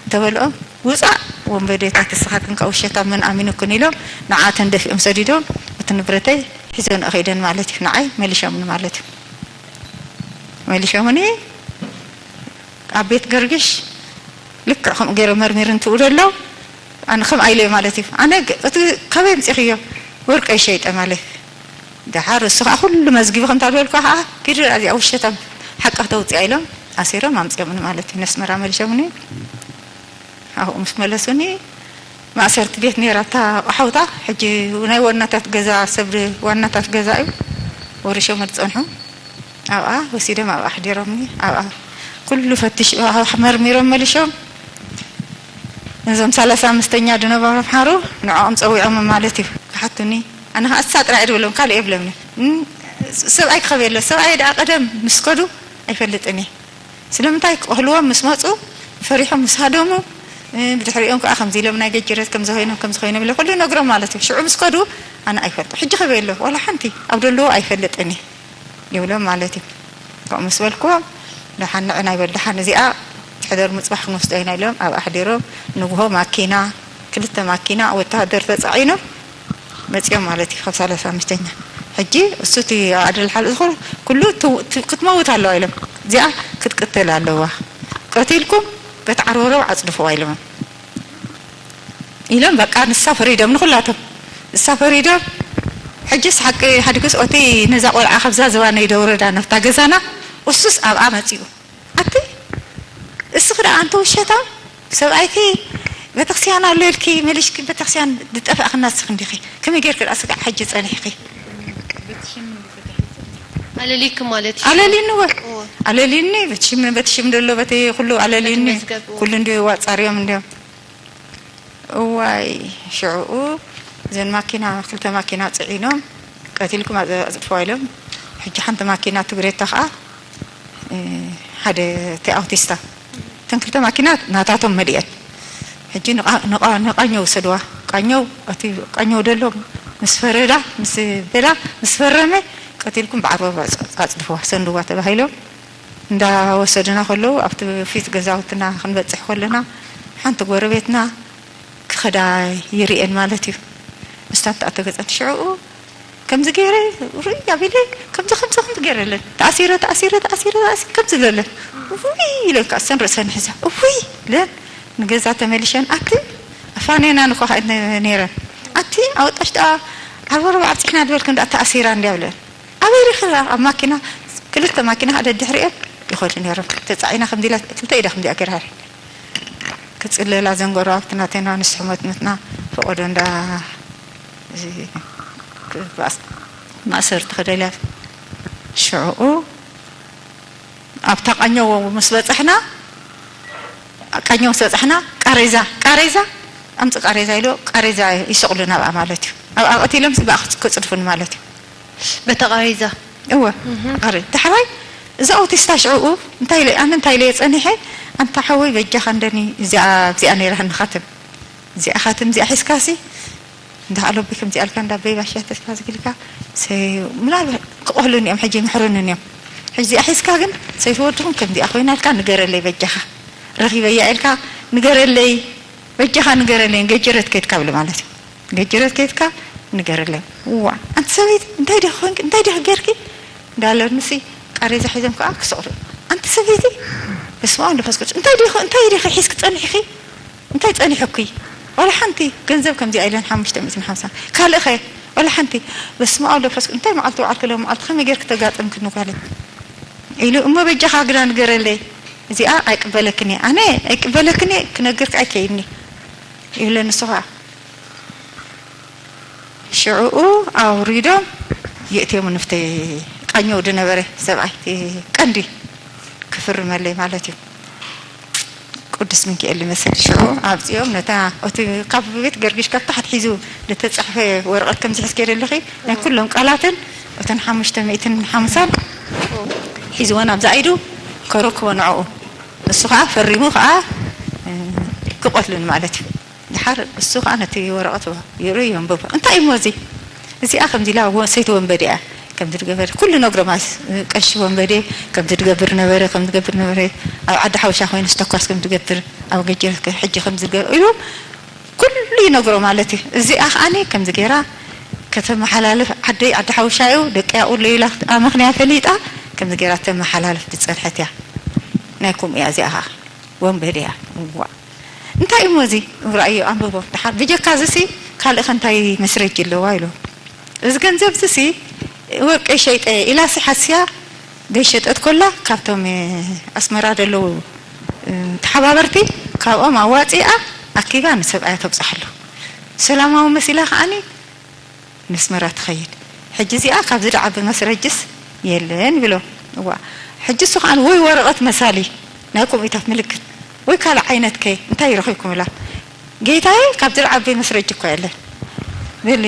እንተበልኦ፣ ውፃእ ወንበዴታት፣ ንስኻትክን ከኣ ውሸታም መን ኣሚኑክን ኢሎም ንዓተን ደፊኦም ሰዲዶም እቲ ንብረተይ ሒዞንኦ ከይደን ማለት እዩ። ንዓይ መሊሾምኒ ማለት እዩ። መሊሾምኒ ኣብ ቤት ገርግሽ ልክዕ ከምኡ ገይሮም መርሚሩ እንትኡ ደሎ ኣነ ከም ኣይለዮ ማለት እዩ። ኣነ ግ- እቲ ካበይ ኣምፂኽዮ ወርቀይ ሸይጠ ማለት ደሓር እሱ ከዓ ኩሉ መዝጊቡ ከምታ ዝበልኩ ከዓ ኪዱ እዚኣ ውሸታም ሓቃ ተውፅያ ኢሎም ኣሲሮም ኣምፅኦምኒ ማለት እዩ። ነስመራ መሊሾምኒ ኣብኡ ምስ መለሱኒ ማእሰርቲ ቤት ነይራ እታ ቆሓውታ ሕጂ ናይ ዋናታት ገዛ ሰብ ዋናታት ገዛ እዩ ወሪሾም ዝፀንሑ ኣብኣ ወሲዶም ኣብኣ ኣሕዲሮምኒ ኣብኣ ኩሉ ፈትሽ መርሚሮም መሊሾም እዞም ሰላሳ ኣምስተኛ ዝነበሩ ኣምሓሩ ንዕኦም ፀዊዖም ማለት እዩ ክሓቱኒ ኣነ ከዓ እሳ ጥራይ ድብሎም ካልእ የብለምኒ ሰብኣይ ክኸበ የለ ሰብኣይ ደኣ ቀደም ምስ ከዱ ኣይፈልጥን እየ ስለምንታይ ክቕህልዎም ምስ መፁ ፈሪሖም ምስ ሃደሙ ብድሕሪኦም ከዓ ከምዚ ኢሎም ናይ ገጅረት ከምዚ ኮይኖም ከምዚ ኮይኖም ኢለ ኩሉ ነግሮም ማለት እዩ ሽዑ ምስ ከዱ ኣነ ኣይፈልጦ ሕጂ ከበየ ኣሎ ዋላ ሓንቲ ኣብ ደለዎ ኣይፈልጥን እዩ ይብሎም ማለት እዩ። ከምኡ ምስ በልክዎም ደሓን ንዕና ይበል ደሓን እዚኣ ሕደር ምፅባሕ ክንወስዶ ኢና ኢሎም ኣብ ኣሕዲሮም ንግሆ ማኪና ክልተ ማኪና ወተሃደር ተፃዒኖም መፂኦም ማለት እዩ ካብ ሰላሳ ኣምስተኛ ሕጂ እሱ እቲ ኣደል ሓል ዝኮነ ኩሉ ክትመውት ኣለዋ ኢሎም እዚኣ ክትቅተል ኣለዋ ቀቲልኩም በቲ ዓርበረብ ዓፅድፍዋ ኢሎም ኢሎም በቃ ንሳ ፈሪዶም ንኩላቶም ንሳ ፈሪዶም ሕጅስ ሓቂ ሓድግስ ኦቲ ነዛ ቆልዓ ካብዛ ዝባነይ ደውረዳ ነፍታ ገዛና እሱስ ኣብኣ መፂኡ ኣቲ እስኺ ደኣ ኣንቲ ውሸታም ሰብኣይኪ ቤተክርስትያን ኣሎ ኢልኪ መሊሽኪ ቤተክርስትያን ዝጠፋእኺ ናስኺ እንዲኺ ከመይ ጌርኪ ደኣ ስጋዕ ሕጂ ጸኒሕኺ ኣለሊክ ማለት እዩ ኣለሊኒ ወ ኣለሊኒ በቲ ሽም በቲ ሽም ደሎ በቲ ኩሉ ኣለሊኒ ኩሉ እንዲ ዋጻርዮም እንዲዮም እዋይ ሽዑኡ እዘን ማኪና ክልተ ማኪና ፅዒኖም ቀቲልኩም ኣፅድፍዋ ኢሎም ሕጂ ሓንቲ ማኪና ትግሬታ ከዓ ሓደ እቲ ኣውቲስታ እተን ክልተ ማኪና ናታቶም መሊአን ሕጂ ንቃኘው ውሰድዋ ቃኘው እቲ ቃኘው ደሎ ምስ ፈረዳ ምስ በላ ምስ ፈረመ ቀቲልኩም ብዓርበባ ኣፅድፍዋ ሰንድዋ ተባሂሎም እንዳወሰዱና ከለዉ ኣብቲ ፊት ገዛውትና ክንበፅሕ ከለና ሓንቲ ጎረቤትና ክኸዳ ይርእየን ማለት እዩ። ምስታ ተኣተገፀን ሽዕኡ ከምዚ ገይረ ሩይ ኣቢለ ከምዚ ከምዚ ከምዚ ገይረለን ተኣሲረ ተኣሲረ ተኣሲረ ተኣሲረ ከምዚ ብለለን ውይ ኢለን ከዓ እሰን ርእሰን ሕዛ ውይ ኢለን ንገዛ ተመሊሸን ኣቲ ኣፋኔና ንኳ ነይረን ኣቲ ኣወጣሽ ደኣ ዓርበ ርባ ኣብፅሕና ዝበልክን ደኣ ተኣሲራ እንዲያ ብለን ኣበይ ሪኽራ ኣብ ማኪና ክልተ ማኪና ሓደ ድሕሪኤን ይኸዱ ነይሮም ተፃዒና ከምዚ ኢላ ክልተ ኢዳ ከምዚኣ ገይራ ክፅለላ ዘንጎሮ ኣብቲ ናተና ንስሕመት ምትና ፈቆዶ እንዳ ማእሰርቲ ክደልያ ሽዑኡ ኣብታ ቃኘው ምስ በፃሕና ቃኘው ምስ በፃሕና ቃሬዛ ቃሬዛ ኣምፅ ቃሬዛ ኢሉ ቃሬዛ ይሰቅሉ ናብኣ ማለት እዩ ኣብኣ ቀቲሎም ብኣ ክፅድፉኒ ማለት እዩ በታ ቃሬዛ እወ ቃሬ ዳሕራይ እዚ ኣውቲስታ ሽዕኡ እንታይ ኢለ ኣነ እንታይ ኢለ ጸኒሐ ኣንታ ሓወይ በጃኻ እንደኒ እዚኣ ኣብዚኣ ነይራ ንኻትም እዚኣ ኻትም እዚኣ ሒዝካሲ እንዳ ኣሎቢ ከምዚ ኣልካ እንዳ በይ ባሻ ተስፋ ዝግልካ ምናልባት ክቆህሉን እዮም ሕጂ ይምሕሩንን እዮም ሕጂ እዚኣ ሒዝካ ግን ሰይቲ ወድኹም ከምዚኣ ኮይና ኣልካ ንገረለይ በጃኻ ረኺበያ ኢልካ ንገረለይ በጃኻ ንገረለይ ገጀረት ከድካ ብለ ማለት እዩ ገጀረት ከድካ ንገረለይ ዋ ኣንቲ ሰበይቲ እንታይ ዲኺ ኮንኪ እንታይ ዲኺ ገርኪ እንዳለኑሲ ቃሬዛ ሒዞም ከዓ ክስቕሉ ኣንቲ ሰበይቲ በስመ ኣብ መንፈስ ቅዱስ እንታይ ዲኺ እንታይ ዲኺ ሒዝኪ ጸኒሕኺ እንታይ ጸኒሑኪ ዋላ ሓንቲ ገንዘብ ከምዚኣ ኢለን ሓሙሽተ ሚእትን ሓምሳን ካልእ ኸ ዋላ ሓንቲ በስመ ኣብ መንፈስ ቅዱስ እንታይ መዓልቲ ውዓልኪ ሎም መዓልቲ ከመይ ጌርኪ ተጋጠምክኒ ጓለይ ኢሉ እሞ በጃኻ ግዳ ንገረለይ እዚኣ ኣይቅበለክን እየ ኣነ ኣይቅበለክን እየ ክነግርኪ ኣይከይድኒ ይብለ ንሱ ከዓ ሽዕኡ ኣውሪዶም የእትዮም ንፍተ ቃኘው ዝነበረ ሰብኣይ ቀንዲ ክፍርመለይ ማለት እዩ ቅዱስ ሚካኤል ይመስል ሽዑ ኣብፂኦም ነታ እቲ ካብ ቤት ገርግሽ ካብ ታሕት ሒዙ ዝተፃሕፈ ወረቐት ከምዚ ሒዝከ ዘለኺ ናይ ኩሎም ቃላትን እተን ሓሙሽተ ሚእትን ሓምሳን ሒዝወን ኣብዛ ኢዱ ከረክቦ ንዕኡ እሱ ከዓ ፈሪሙ ከዓ ክቆትልን ማለት እዩ ድሓር እሱ ከዓ ነቲ ወረቐት ይርኢ የንብቦ እንታይ እሞ እዚ እዚኣ ከምዚ ኢላ ሰይቲ ወንበዴ እያ ከም ዝገበር ኩሉ ነግሮ ማለት ቀሺ ወንበዴ ከም ዝገብር ነበረ ከም ዝገብር ነበረ ኣብ ዓዲ ሓውሻ ኮይኑ ዝተኳስ ከም ዝገብር ኣብ ገጀረት ሕጂ ከም ዝገብር ኢሉ ኩሉ ይነግሮ ማለት እዩ። እዚኣ ከዓኒ ከምዚ ገይራ ከተመሓላልፍ ዓደይ ዓዲ ሓውሻ እዩ ደቂ ያቑሎ ኢላ ኣመኽንያ ፈሊጣ ከምዚ ገይራ ተመሓላልፍ ዝፀንሐት እያ። ናይ ከምኡ እያ እዚኣ ከዓ ወንበዴ እያ። እዋ እንታይ እሞ እዚ ራእዮ ኣንብቦ ድሓር ብጀካ እዚ ሲ ካልእ ከ እንታይ መስረጂ ኣለዋ ኢሉ እዚ ገንዘብ እዚ ሲ ወርቂ ሸይጠ ኢላ ሲ ሓስያ ዘይሸጠት ኮላ ካብቶም ኣስመራ ዘለዉ ተሓባበርቲ ካብኦም ኣዋፂኣ ኣኪባ ንሰብኣያ ተብፅሓሉ ሰላማዊ መሲላ ከዓኒ ነስመራ ትኸይድ ሕጂ እዚኣ ካብዚ ደዓቢ መስረጅስ የለን ይብሎ እዋ ሕጂ እሱ ከዓ ወይ ወረቐት መሳሊ ናይ ከምኡታት ምልክት ወይ ካልእ ዓይነት ከ እንታይ ይረኺብኩም ኢላ ጌታዬ ካብዚ ደዓቢ መስረጅ እኮ የለን በል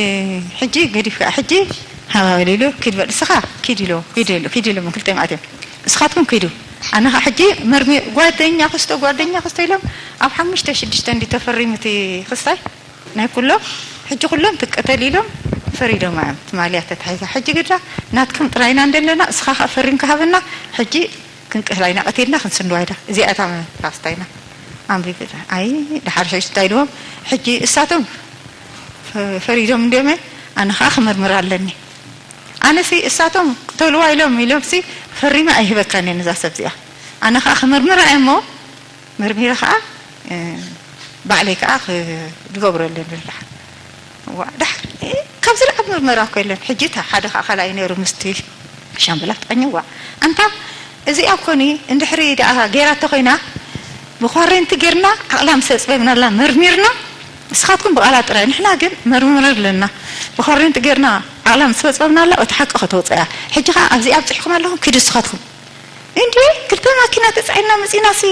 ሕጂ ገዲፍካ ሕጂ ሃባበል ኢሉ ኪድ በል እስኻ ኪድ ኢሎ ኪድ ኢሎ ኪድ ኢሎም ክልተ ማእት እዮም እስኻትኩም ኪዱ ኣነ ከዓ ሕጂ መርሚ ጓደኛ ክስቶ ጓደኛ ክስቶ ኢሎም ኣብ ሓሙሽተ ሽዱሽተ እንዲ ተፈሪሙ እቲ ክስታይ ናይ ኩሎም ሕጂ ኩሎም ትቀተል ኢሎም ፈሪዶማ እዮም ትማልያ ተታሒዛ ሕጂ ግዳ ናትኩም ጥራይና እንደለና እስኻ ከዓ ፈሪምካ ሃበና ሕጂ ክንቀህላ ኢና ቀቲልና ክንስንድዋ ኢዳ እዚኣ እታ ፓስታ ኢና ኣንቢብ ኣይ ድሓር ሕጂ እንታይ ኢልዎም ሕጂ እሳቶም ፈሪዶም እንዲዮም ኣነ ከዓ ክምርምር ኣለኒ ኣነሲ እሳቶም ቅተልዋ ኢሎም ኢሎምሲ ፈሪመ ኣይህበካን እየ ነዛ ሰብ እዚኣ ኣነ ከዓ ክምርምራ እየ እሞ መርሚረ ከዓ ባዕለይ ከዓ ክድገብሮ ኣለኒ ድሓር ዋ ድሓር ካብዚ ደኣ ምርመራ እኮ የለን ሕጂ እታ ሓደ ከዓ ካልኣይ ነይሩ ምስቲ ሻምበላት ጠኝዋ ኣንታ እዚኣ ኮኒ እንድሕሪ ደኣ ገይራቶ ኮይና ብኳሬንቲ ጌርና ዓቕላ ምስ ኣፅበብናላ መርሚርና ንስኻትኩም ብቓላ ጥራይ ንሕና ግን መርምር ኣለና ብኳሬንቲ ጌርና ዓቕላ ምስ ኣፅበብናላ እቲ ሓቂ ከተውፅያ ሕጂ ከዓ ኣብዚኣ ኣብፂሕኩም ኣለኹም ኪዱ ንስኻትኩም እንዴ ክልተ ማኪና ተፃዒንና መፂና ሲ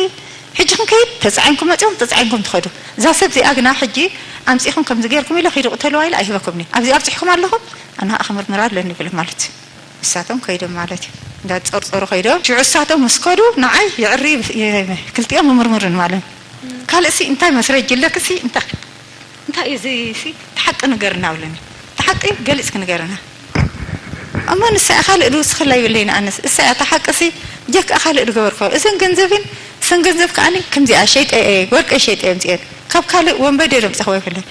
ሕጂ ክንከይድ ተፃዒንኩም መፂኹም ተፃዒንኩም ትኸዱ እዛ ሰብ እዚኣ ግና ሕጂ ኣምፂኹም ከምዚ ገይርኩም ኢለ ኪዱ ቅተልዋ ኢለ ኣይህበኩምኒ ኣብዚ ኣብፂሕኩም ኣለኹም ኣነ ከዓ ክምርምር ኣለኒ ይብለ ማለት እዩ ንሳቶም ከይዶም ማለት እዩ እንዳፀርፀሩ ከይዶም ሽዑ እሳቶም ምስ ከዱ ንዓይ የዕሪ ክልቲኦም ምምርምርን ማለት ካልእ ሲ እንታይ መስረጅ ኣለክ ሲ እንታይ እንታይ እዩ እዚ ሲ ተሓቂ ንገርና ብለኒ ተሓቂ ገሊፅክ ንገርና እሞ ንሳ እያ ካልእ ድውስኽላ ይብለይ ንኣነስ እሳ እያ ተሓቂ ሲ ጀክ ካልእ ድገበርኮ እዘን ገንዘብን እሰን ገንዘብ ከዓኒ ከምዚኣ ሸይጠ ወርቀ ሸይጠ የምፅኤን ካብ ካልእ ወንበዴ ደምፀኽዎ ይብለይ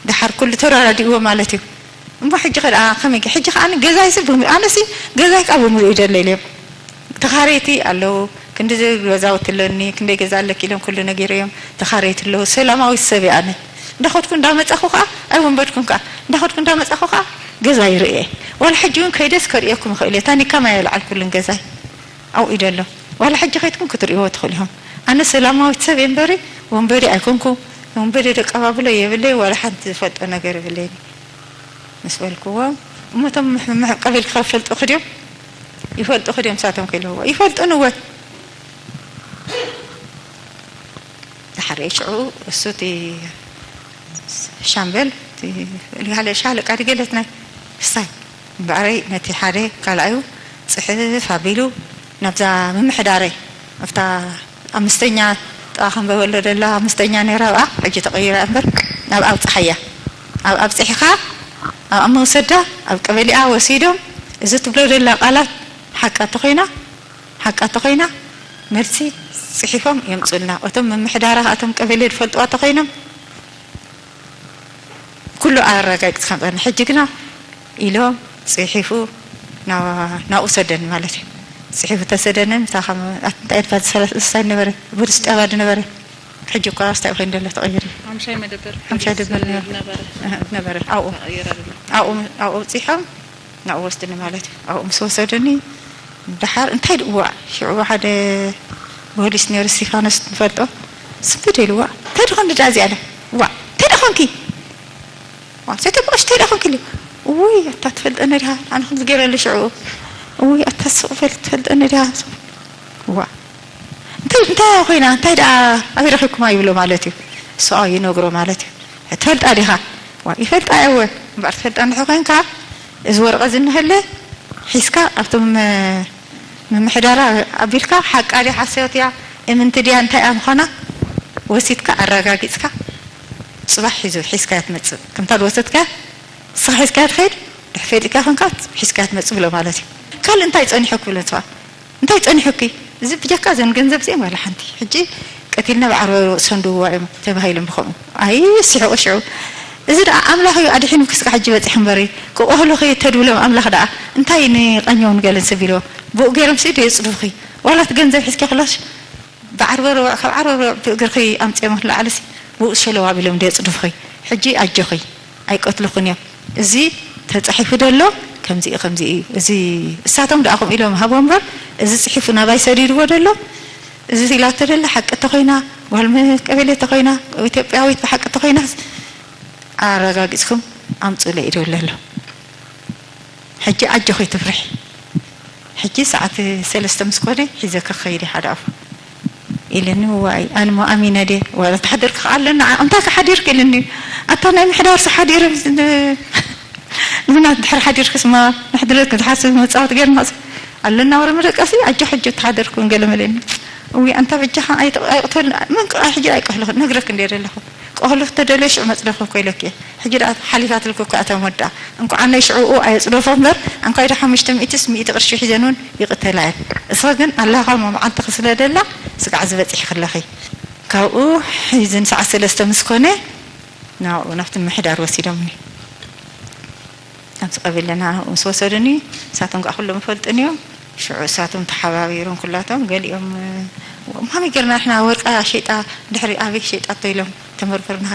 ድሓር ኩሉ ተራዳዲእዎ ማለት እዩ እሞ ሕጂ ከ ከመይ ሕጂ ከዓኒ ገዛይ ሲ ኣነሲ ገዛይ ከዓ ብምሉእ ይደለ ኢለ ተኻረይቲ ኣለዉ ክንዲ ገዛውቲ ኣለኒ ክንደይ ገዛ ኣለኪ ኢሎም ኩሉ ነጊረዮም ተኻረይቲ ኣለዉ ሰላማዊት ሰብ እየ ኣነ እንዳኸድኩ እንዳመፃኹ ከዓ ኣይወንበድኩን ከዓ እንዳኸድኩ እንዳመፃኹ ከዓ ገዛ ይርእየ ዋላ ሕጂ እውን ከይደስ ከርእየኩም ይኽእል እየ ታኒካ ማይ ኣይልዓልኩሉን ገዛይ ኣብኡ ይደሎ ዋላ ሕጂ ከይድኩም ክትርእይዎ ትኽእሉ ኢኹም ኣነ ሰላማዊት ሰብ እየ እምበሪ ወንበዴ ኣይኮንኩ ወንበዴ ደቀባብሎ የብለይ ዋላ ሓንቲ ዝፈልጦ ነገር የብለይን ምስ በልክዎም እሞ እቶም ምሕቀብ ኢልካ ፈልጡኺ ድዮም ይፈልጡኺ ድዮም ንሳቶም ከ ኢልዎ ይፈልጡኒ እወ ድሓረይ ሽዑ እሱ እቲ ሻምበል እቲ ጋለ ሻለቃ ድገለት ናይ ክስታይ እምበኣረይ ነቲ ሓደ ካልኣዩ ፅሕፍ ኣቢሉ ናብዛ ምምሕዳረይ ኣብታ ኣምስተኛ ጥቓ ከንበበሎ ደላ ኣምስተኛ ነይራ ኣብኣ ሕጂ ተቐይራ እምበር ናብ ኣብፅሓያ ኣብ ኣብፅሒኻ ኣብ መውሰዳ ኣብ ቀበሊኣ ወሲዶም እዚ ትብሎ ደላ ቃላት ሓቃ ተኾይና ሓቃ ተኾይና መልሲ ፅሒፎም የምፁልና እቶም ምምሕዳራ እቶም ቀበሌ ዝፈልጥዋ ተኾይኖም ኩሉ ኣረጋጊፅካ ምፃና ሕጂ ግና ኢሎም ፅሒፉ ናብኡ ሰደኒ ማለት እዩ ፅሒፉ ተሰደኒ ምታ እንታይ ድፋ ዝሰለስታይ ነበረ ብርስ ጠባ ድነበረ ሕጂ እኳ ስታይ ኮይኑ ደሎ ተቐይሩ ሓምሻይ መደበር ሓምሻይ ደበር ነበረ ነበረ ኣብኡ ኣብኡ ኣብኡ ኣብፅሖም ናብኡ ወስድኒ ማለት እዩ ኣብኡ ምስ ወሰዱኒ ደሓር እንታይ ድእዋዕ ሽዑ ሓደ ፖሊስ ነይሩ እስቲፋኖስ ንፈልጦ ስንፍድ ኢልዋ እንታይ ድኾን ድዳ እዚኣ ለ ዋ እንታይ ድኾንኪ ሰተብቆሽ እንታይ ድኾንኪ ል ውይ ኣታ ትፈልጠኒ ድሃ ኣነ ከምዚ ገይረሉ ሽዑ ውይ ኣታ ስቕ በል ትፈልጠኒ ድሃ ዋ እንታይ ኮይና እንታይ ደኣ ኣበይ ረኺብኩማ ይብሎ ማለት እዩ እሱ ይነግሮ ማለት እዩ ትፈልጣ ዲኻ ይፈልጣ እወ እምበኣር ትፈልጣ እንድሕ ኮይንካ እዚ ወረቐት ዝንህለ ሒዝካ ኣብቶም ምምሕዳራ ኣቢልካ ሓቃ ድያ ሓሰዮት እያ እምንቲ ድያ እንታይ እያ ምዃና ወሲድካ ኣረጋጊፅካ ፅባሕ ሒዙ ሒዝካያ ትመፅእ ከምታ ዝወሰድካያ ንስኻ ሒዝካያ ትኸይድ ድሕር ፈሊጥካ ኮንካ ሒዝካ ትመጽእ ብሎ ማለት እዩ። ካልእ እንታይ ጸኒሑ ክብሎ ትዋ እንታይ ጸኒሑኪ? እዚ ብጀካ ዘን ገንዘብ እዚኦም ዋላ ሓንቲ ሕጂ ቀቲልና ብዓርበ ሰንድዋ እዮም ተባሂሎም ብኸምኡ ኣይስሕቑ ሽዑ። እዚ ደኣ ኣምላኽ እዩ ኣድሒኑ ክስካ ሕጂ በጺሕ እምበሪ ክቆህሉኺ ተድብሎም ኣምላኽ ደኣ እንታይ ንቐኛውን ገለን ሰብ ኢልዎ ብኡ ገይሮም ሲ የጽድፉኺ። ዋላ እቲ ገንዘብ ሒዝኪ ከለሽ ብዓርበ ረቡዕ ካብ ዓርበ ረቡዕ ብእግርኺ ኣምጺኦም ንላዕሊ ሲ ብኡ ሸለው ኣቢሎም የጽድፉኺ። ሕጂ ኣጆኺ ኣይቀትልኹን እዮም። እዚ ተጻሒፉ ደሎ ከምዚ እዩ፣ ከምዚ እዩ። እዚ እሳቶም ደኣ ከምኡ ኢሎም ሃቦ እምበር፣ እዚ ጽሒፉ ናባይ ሰዲድዎ ደሎ፣ እዚ ኢላቶ ደላ ሓቂ ተኾይና፣ ጓል መ-፣ ቀበሌ ተኾይና፣ ኢትዮጵያዊት ብሓቂ ተኾይና፣ ኣረጋጊጽኩም ኣምጹለይ እዩ ደሎ ኣሎ። ሕጂ ኣጆኺ ትፍርሒ። ሕጂ ሰዓት ሰለስተ ምስ ኮነ ሒዘ ክኸይድ እየ ሓደ ኣፉ ኢለኒ። ዋይ ኣነ ሞ ኣሚነ ድየ ዋላ ተሓደርክ ከኣ ኣለና እንታይ ከሓዲርክ ኢለኒ። ኣታ ናይ ምሕዳር ሰሓዲር ንሕና ድሕር ሓዲርክስ ማ ንሕድረክ ዝሓስብ መጻወት ገርና ኣለና ወረ መደቀሲ ኣጆ ሕጂ ተሓደርኩ ገለ መለኒ። እዊ ኣንታ በጃኻ ኣይተ-፣ ኣይቕተል ምን ቅ-፣ ሕጂ ኣይቀህልኹ ነግረክ እንደ ዘለኹ ቀህሉ ተደለሽ መጽደኹ ኮይለክ ሕጂ ደኣ ሓሊፋትልኩ እኮ ኣታ ሞዳ እንኳዕ ናይ ሽዑኡ ኣየጽደፎ እምበር ኣንኳይ ደ ሓሙሽተ ሚእትስ ሚእቲ ቅርሺ ሒዘን እውን ይቕተላ እየን። እስኸ ግን ኣላኻ ሞ መዓልትኺ ስለ ደላ ስጋዕ ዝበጽሕ ክለኺ ካብኡ ሒዝን ሰዓት ሰለስተ ምስ ኮነ ናብኡ ናብቲ ምሕዳር ወሲዶምኒ። ኣብዚ ቀቢለና ምስ ወሰዱኒ ንሳቶም ከዓ ኩሎም ይፈልጡኒ እዮም። ሽዑ እሳቶም ተሓባቢሮም ኩላቶም ገሊኦም ማመይ ገርና ንሕና ወርቃ ሸይጣ ድሕሪ ኣበይ ሸይጣቶ ኢሎም ተመርመርና።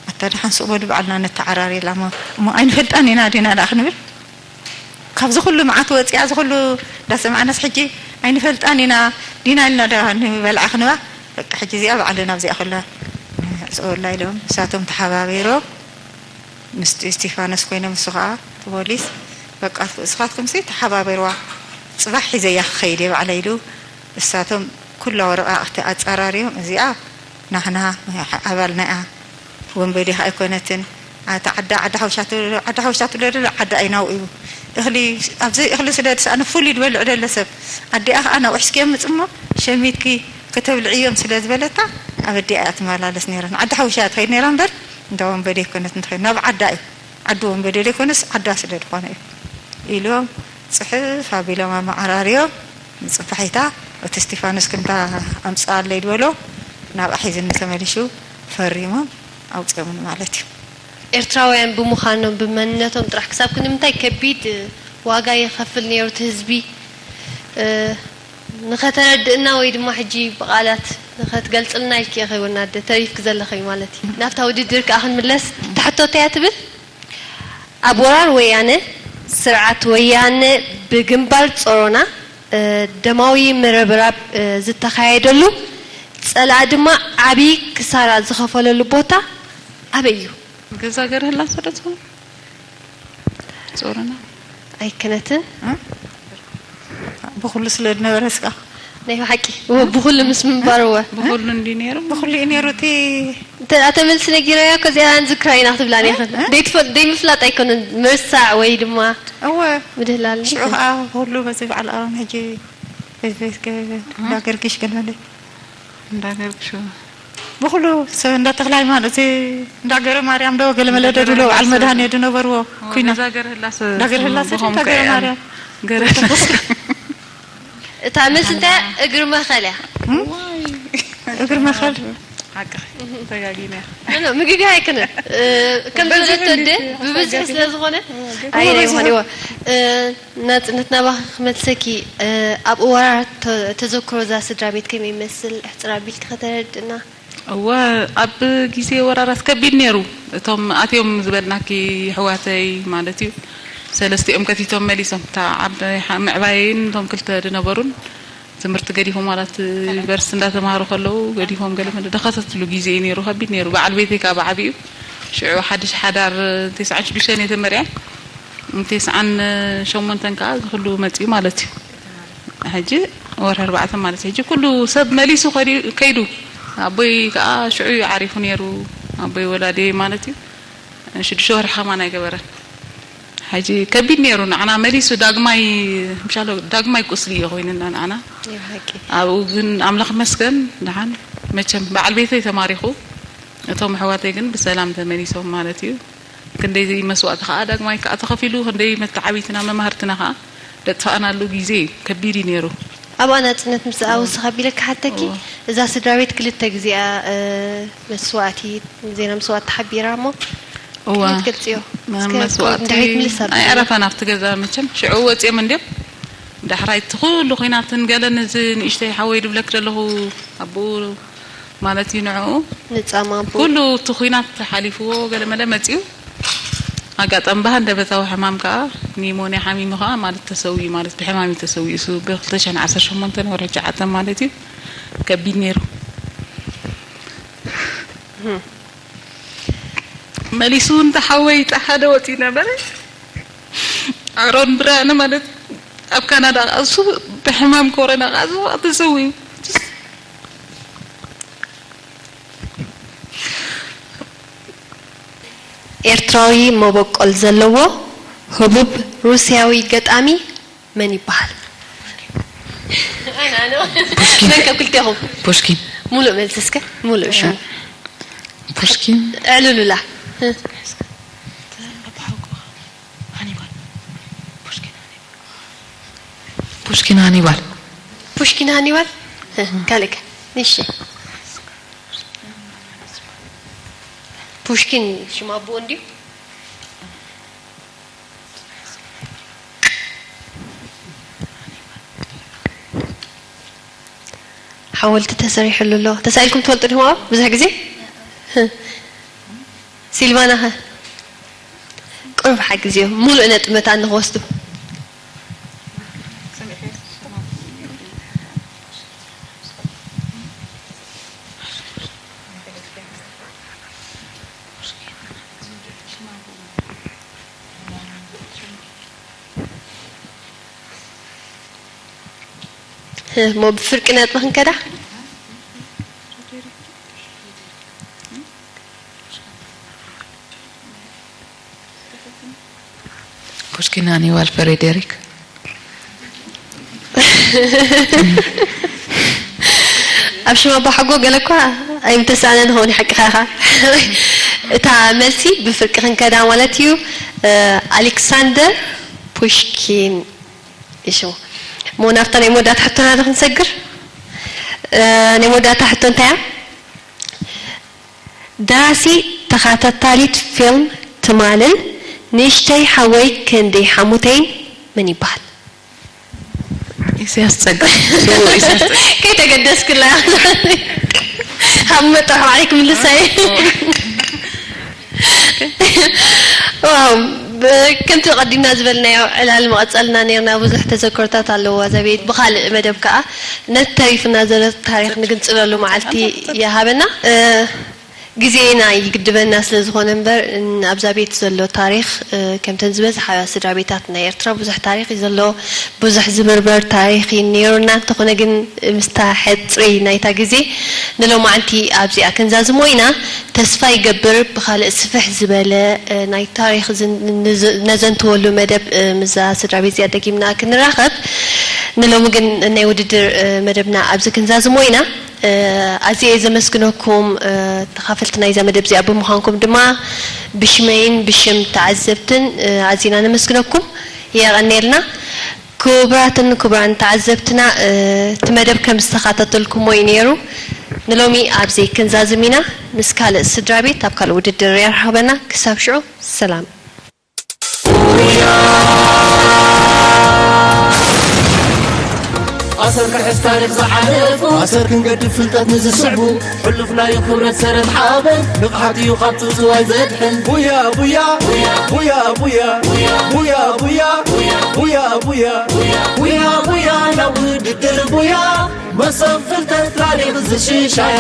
ኣታ ደሓን ስቕ በሉ ባዕልና ነተዓራርየላ እሞ እሞ ኣይንፈልጣን ኢና ዲና ደኣ ክንብል ካብዚ ኩሉ መዓት ወፂኣ እዚ ኩሉ እንዳሰማዕናስ ሕጂ ኣይንፈልጣን ኢና ዲና ኢልና ዳ ንበልዓ ክንባ በቃ ሕጂ እዚኣ ባዕልና ኣብዚኣ ኩላ ንዕፅወላ ኢሎም ንሳቶም ተሓባቢሮም ምስቲ እስቲፋኖስ ኮይኖም እሱ ከዓ እቲ ፖሊስ በቃ እስኻትኩምሲ ተሓባበርዋ ፅባሕ ሒዘያ ክኸይድ እየ ባዕለይ ኢሉ እሳቶም ኩላ ወረቃቅቲ ኣፃራርዮም እዚኣ ናህና ኣባልና እያ ወንበዴ ከዓ ኣይኮነትን ኣታ ዓዳ ዓዲ ሓውሻ ትብሎ ዓዲ ሓውሻ ትብሎ ደሎ ዓዳ ኣይናው እዩ እኽሊ ኣብዚ እኽሊ ስለ ዝሰኣነ ፉል ይድበልዕ ደሎ ሰብ ኣዲኣ ከዓ ናብኡ ሕስኪ የምፅ እሞ ሸሚትኪ ከተብልዕዮም ስለ ዝበለታ ኣብ ኣዲኣ እያ ትመላለስ ነይራ ንዓዲ ሓውሻ እያ ትኸይድ ነይራ እምበር እንዳ ወንበዴ ኣይኮነት እንተኸይድ ናብ ዓዳ እዩ ዓዲ ወንበዴ ዘይኮነስ ዓዳ ስለ ዝኾነ እዩ ኢሎም ፅሕፍ ኣቢሎም ኣመዓራርዮም ንፅባሒታ እቲ እስቲፋኖስ ክንታ ኣምፅኣለይ ዝበሎ ናብኣ ሒዝኒ ተመሊሹ ፈሪሞም ኣውፅኦምኒ ማለት እዩ። ኤርትራውያን ብምዃኖም ብመንነቶም ጥራሕ ክሳብ ክንምንታይ ከቢድ ዋጋ ይኸፍል ነይሩ እቲ ህዝቢ ንኸተረድእና ወይ ድማ ሕጂ ብቓላት ንኸትገልጽልና ኢልኪ ኢኺ ወናደ ተሪፍኪ ዘለኺ ማለት እዩ። ናብታ ውድድር ከኣ ክንምለስ። እታ ሕቶ እንታይ እያ ትብል? ኣብ ወራር ወያነ ስርዓት ወያነ ብግንባር ጾሮና ደማዊ ምርብራብ ዝተኻየደሉ ጸላኢ ድማ ዓቢ ክሳራ ዝኸፈለሉ ቦታ ኣበይ እዩ? ገዛ ገርህላሰ ዶ ትኸውን? ጾሮና ኣይከነትን ብኩሉ ስለ ዝነበረ ስቃ ናይ ብሓቂ ብኩሉ ምስ ምንባር እወ ብኩሉ እንዲ ነይሩ ብኩሉ እዩ ነይሩ እቲ እንተ ኣተ መልሲ ነጊረያ እኮ እዚኣ ንዝክራ ኢና ክትብላ ነይኽን ደይትፈል ደይምፍላጥ ኣይኮነን ምርሳዕ ወይ ድማ እወ ምድህላል ሽዑ ከዓ ኩሉ በዚ በዓል ኣሮን ሕጂ ቤት ቤት ገበበት እንዳገርግሽ ገለለ እንዳገርግሽ ብኩሉ ሰብ እንዳ ተክለ ሃይማኖት እዚ እንዳ ገረ ማርያም ዶ ገለ መለ ዶ ድብሎ በዓል መድሃኔ ዝነበርዎ ኩና ገዛ ገረ ህላሰ እንዳ ገረ ህላሰ ድዩ እንዳ ገረ ማርያም ገረ እታ ምስ እንታይ እግሪ መኸል እያ እግሪ መኸል ሓቅኺ ተጋጊና እያ ኖ ምግግህ ኣይክንን ከም ዝበለቶ እንደ ብብዝሒ ስለ ዝኾነ ኣየለ ይኾን ይዋ ናጽነት ናባኺ ክመልሰኪ ኣብ እዋራ ተዘክሮ እዛ ስድራ ቤት ከመይ ይመስል ሕጽር ኣቢልኪ ከተረድእና እወ ኣብ ግዜ ወራራስ ከቢድ ነይሩ እቶም ኣትዮም ዝበልናኪ ኣሕዋተይ ማለት እዩ ሰለስቲኦም ከቲቶም መሊሶም እታ ዓባየይን እቶም ክልተ ዝነበሩን ትምህርቲ ገዲፎም ዋላ እቲ ዩኒቨርስቲ እንዳተማሃሩ ከለዉ ገዲፎም ገለ መለ ዝኸተትሉ ግዜ እዩ ነይሩ ከቢድ ነይሩ በዓል ቤተይ ካብ ዓብዩ ሽዑ ሓድሽ ሓዳር ተስዓን ሽዱሽተን እየ ተመርዕየ ተስዓን ሸሞንተን ከዓ እዚ ኩሉ መፂኡ ማለት እዩ ሕጂ ወርሒ ኣርባዕተ ማለት ሕጂ ኩሉ ሰብ መሊሱ ከይዱ ኣቦይ ከዓ ሽዑ እዩ ዓሪፉ ነይሩ ኣቦይ ወላዲ ማለት እዩ ሽዱሽተ ወርሒ ከማን ኣይገበረን ሕጂ ከቢድ ነይሩ ንዓና መሊሱ ዳግማይ ምሻሎ ዳግማይ ቁስሊ እዩ ኮይንና ንዓና ኣብኡ ግን ኣምላኽ መስገን ደሓን መቸም በዓል ቤተይ ተማሪኹ እቶም ኣሕዋተይ ግን ብሰላም ተመሊሶም ማለት እዩ ክንደይ መስዋእቲ ከዓ ዳግማይ ከዓ ተኸፊሉ፣ ክንደይ መተዓቢትና መማህርትና ከዓ ደጥፋእናሉ ግዜ እዩ። ከቢድ እዩ ነይሩ። ኣብኣ ናጽነት ምስ ዝኣወስኻ ቢለ ክሓተኪ፣ እዛ ስድራ ቤት ክልተ ግዜ እያ መስዋእቲ፣ ዜና መስዋእቲ ተሓቢራ እሞ እዋ ትገልጽዮ? እስከ መስዋእቲ ድሕሪት ምልስ ኣይ ኣረፋን ኣብቲ ገዛ መቸም ሽዑ ወፂኦም እንዲም ዳሕራይ እቲ ኩሉ ኩናትን ገለን እዚ ንእሽተይ ሓወይ ድብለክ ዘለኹ ኣቦኡ ማለት እዩ ንዕኡ ንጻማ ኣቦ ኩሉ እቲ ኩናት ሓሊፍዎ ገለ መለ መጺኡ ኣጋጣሚ ብሃንደበታዊ ሕማም ከዓ ኒሞንያ ሓሚሙ ከዓ ማለት ተሰዊኡ ማለት ብሕማም እዩ ተሰዊኡ እሱ ብ2018 ወርሒ ትሽዓተ ማለት እዩ ከቢድ ነይሩ መሊሱ እውን ተሓወይ ሓደ ወፂኡ ነበረ ኣሮን ብርሃነ ማለት ኣብ ካናዳ ቃሱ ብሕማም ኮረና ቃሱ ተሰዊኡ ኤርትራዊ መበቆል ዘለዎ ህቡብ ሩስያዊ ገጣሚ መን ይበሃል? መን ካብ ክልቴኹም? ፑሽኪን። ሙሉእ መልሲ እስከ፣ ሙሉእ ሽሙ። ፑሽኪን። ኣዕልሉላ። ፑሽኪን ሃኒባል። ፑሽኪን ሃኒባል? ካልእከ? እሺ። ፑሽኪን ሽም ኣቦኡ እንድዩ? ሓወልቲ ተሰሪሕሉ ኣሎ። ተሳኢልኩም ትፈልጡ ዲኹም ኣብኡ ብዙሕ ግዜ? ሲልቫና ኸ? ቁሩብ ሓግዝዮም። ሙሉእ ነጥቢ መታን ንኽወስዱ። እሞ ብፍርቂ ነጥቢ ክንከዳ? ፑሽኪን ሃኒባል ፍሬደሪክ ኣብ ሽም ኣቦሓጎ ገለ እኳ ኣይምተሳእነን ኸውን ሓቅኻ ኢኻ እታ መልሲ ብፍርቂ ክንከዳ ማለት እዩ ኣሌክሳንደር ፑሽኪን እዩ ሽሙ እሞ ናብታ ናይ መወዳእታ ሕቶና ዶ ክንሰግር ናይ መወዳእታ ሕቶ እንታይ እያ ደራሲ ተኻታታሊት ፊልም ትማልን ንእሽተይ ሓወይ ክንደይ ሓሙተይን መን ይበሃል? ኢሳያስ ጸጋ ስዉእ ኢሳያስ ጸጋ ከይተገደስክላ ካብ መጠርሑ ዓይ ክምልሳ እየ ዋው ከምቲ ቀዲምና ዝበልናዮ ዕላል መቐጸልና ነርና ብዙሕ ተዘክሮታት ኣለዎ ዘቤት ብኻልእ መደብ ከዓ ነቲ ተሪፍና ዘሎ ታሪኽ ንግንጽለሉ መዓልቲ ይሃበና ግዜና ይግድበና ስለ ዝኾነ እምበር ኣብዛ ቤት ዘሎ ታሪኽ ከምተን ዝበዝሓ ስድራ ቤታት ናይ ኤርትራ ብዙሕ ታሪኽ እዩ ዘሎ ብዙሕ ዝብርበር ታሪኽ እዩ ነይሩና እንተኾነ ግን ምስታ ሕጽሪ ናይታ ግዜ ንሎማዓንቲ ኣብዚኣ ክንዛዝሞ ኢና ተስፋ ይገብር ብኻልእ ስፍሕ ዝበለ ናይ ታሪኽ ነዘንትወሉ መደብ ምዛ ስድራ ቤት እዚኣ ደጊምና ክንራኸብ ንሎሚ ግን ናይ ውድድር መደብና ኣብዚ ክንዛዝሞ ኢና ኣዝየ እየ ዘመስግነኩም ተኻፈልቲ ናይዛ መደብ እዚኣ ብምዃንኩም ድማ ብሽመይን ብሽም ተዓዘብትን ኣዝና ነመስግነኩም የቐንየልና ክቡራትን ክቡራን ተዓዘብትና እቲ መደብ ከም ዝተኻታተልኩሞ እዩ ነይሩ ንሎሚ ኣብዚ ክንዛዝም ኢና ምስ ካልእ ስድራ ቤት ኣብ ካልእ ውድድር የርኸበና ክሳብ ሽዑ ሰላም ኣሰር ክሕዝ ታሪኽ ዝሓለፉ ኣሰር ክንገድፍ ፍልጠት ንዝስዕቡ ሕሉፍ ናዩ ክብረት ሰረት ሓበን ንቕሓት እዩ ካብ ጽውጽዋይ ዘድሕን ቡያ ቡያ ቡያ ቡያ ቡያ ቡያ ቡያ ቡያ ቡያ ቡያ ናብ ውድድር ቡያ መሰብ ፍልጠት ታሪኽ ዝሽሻያ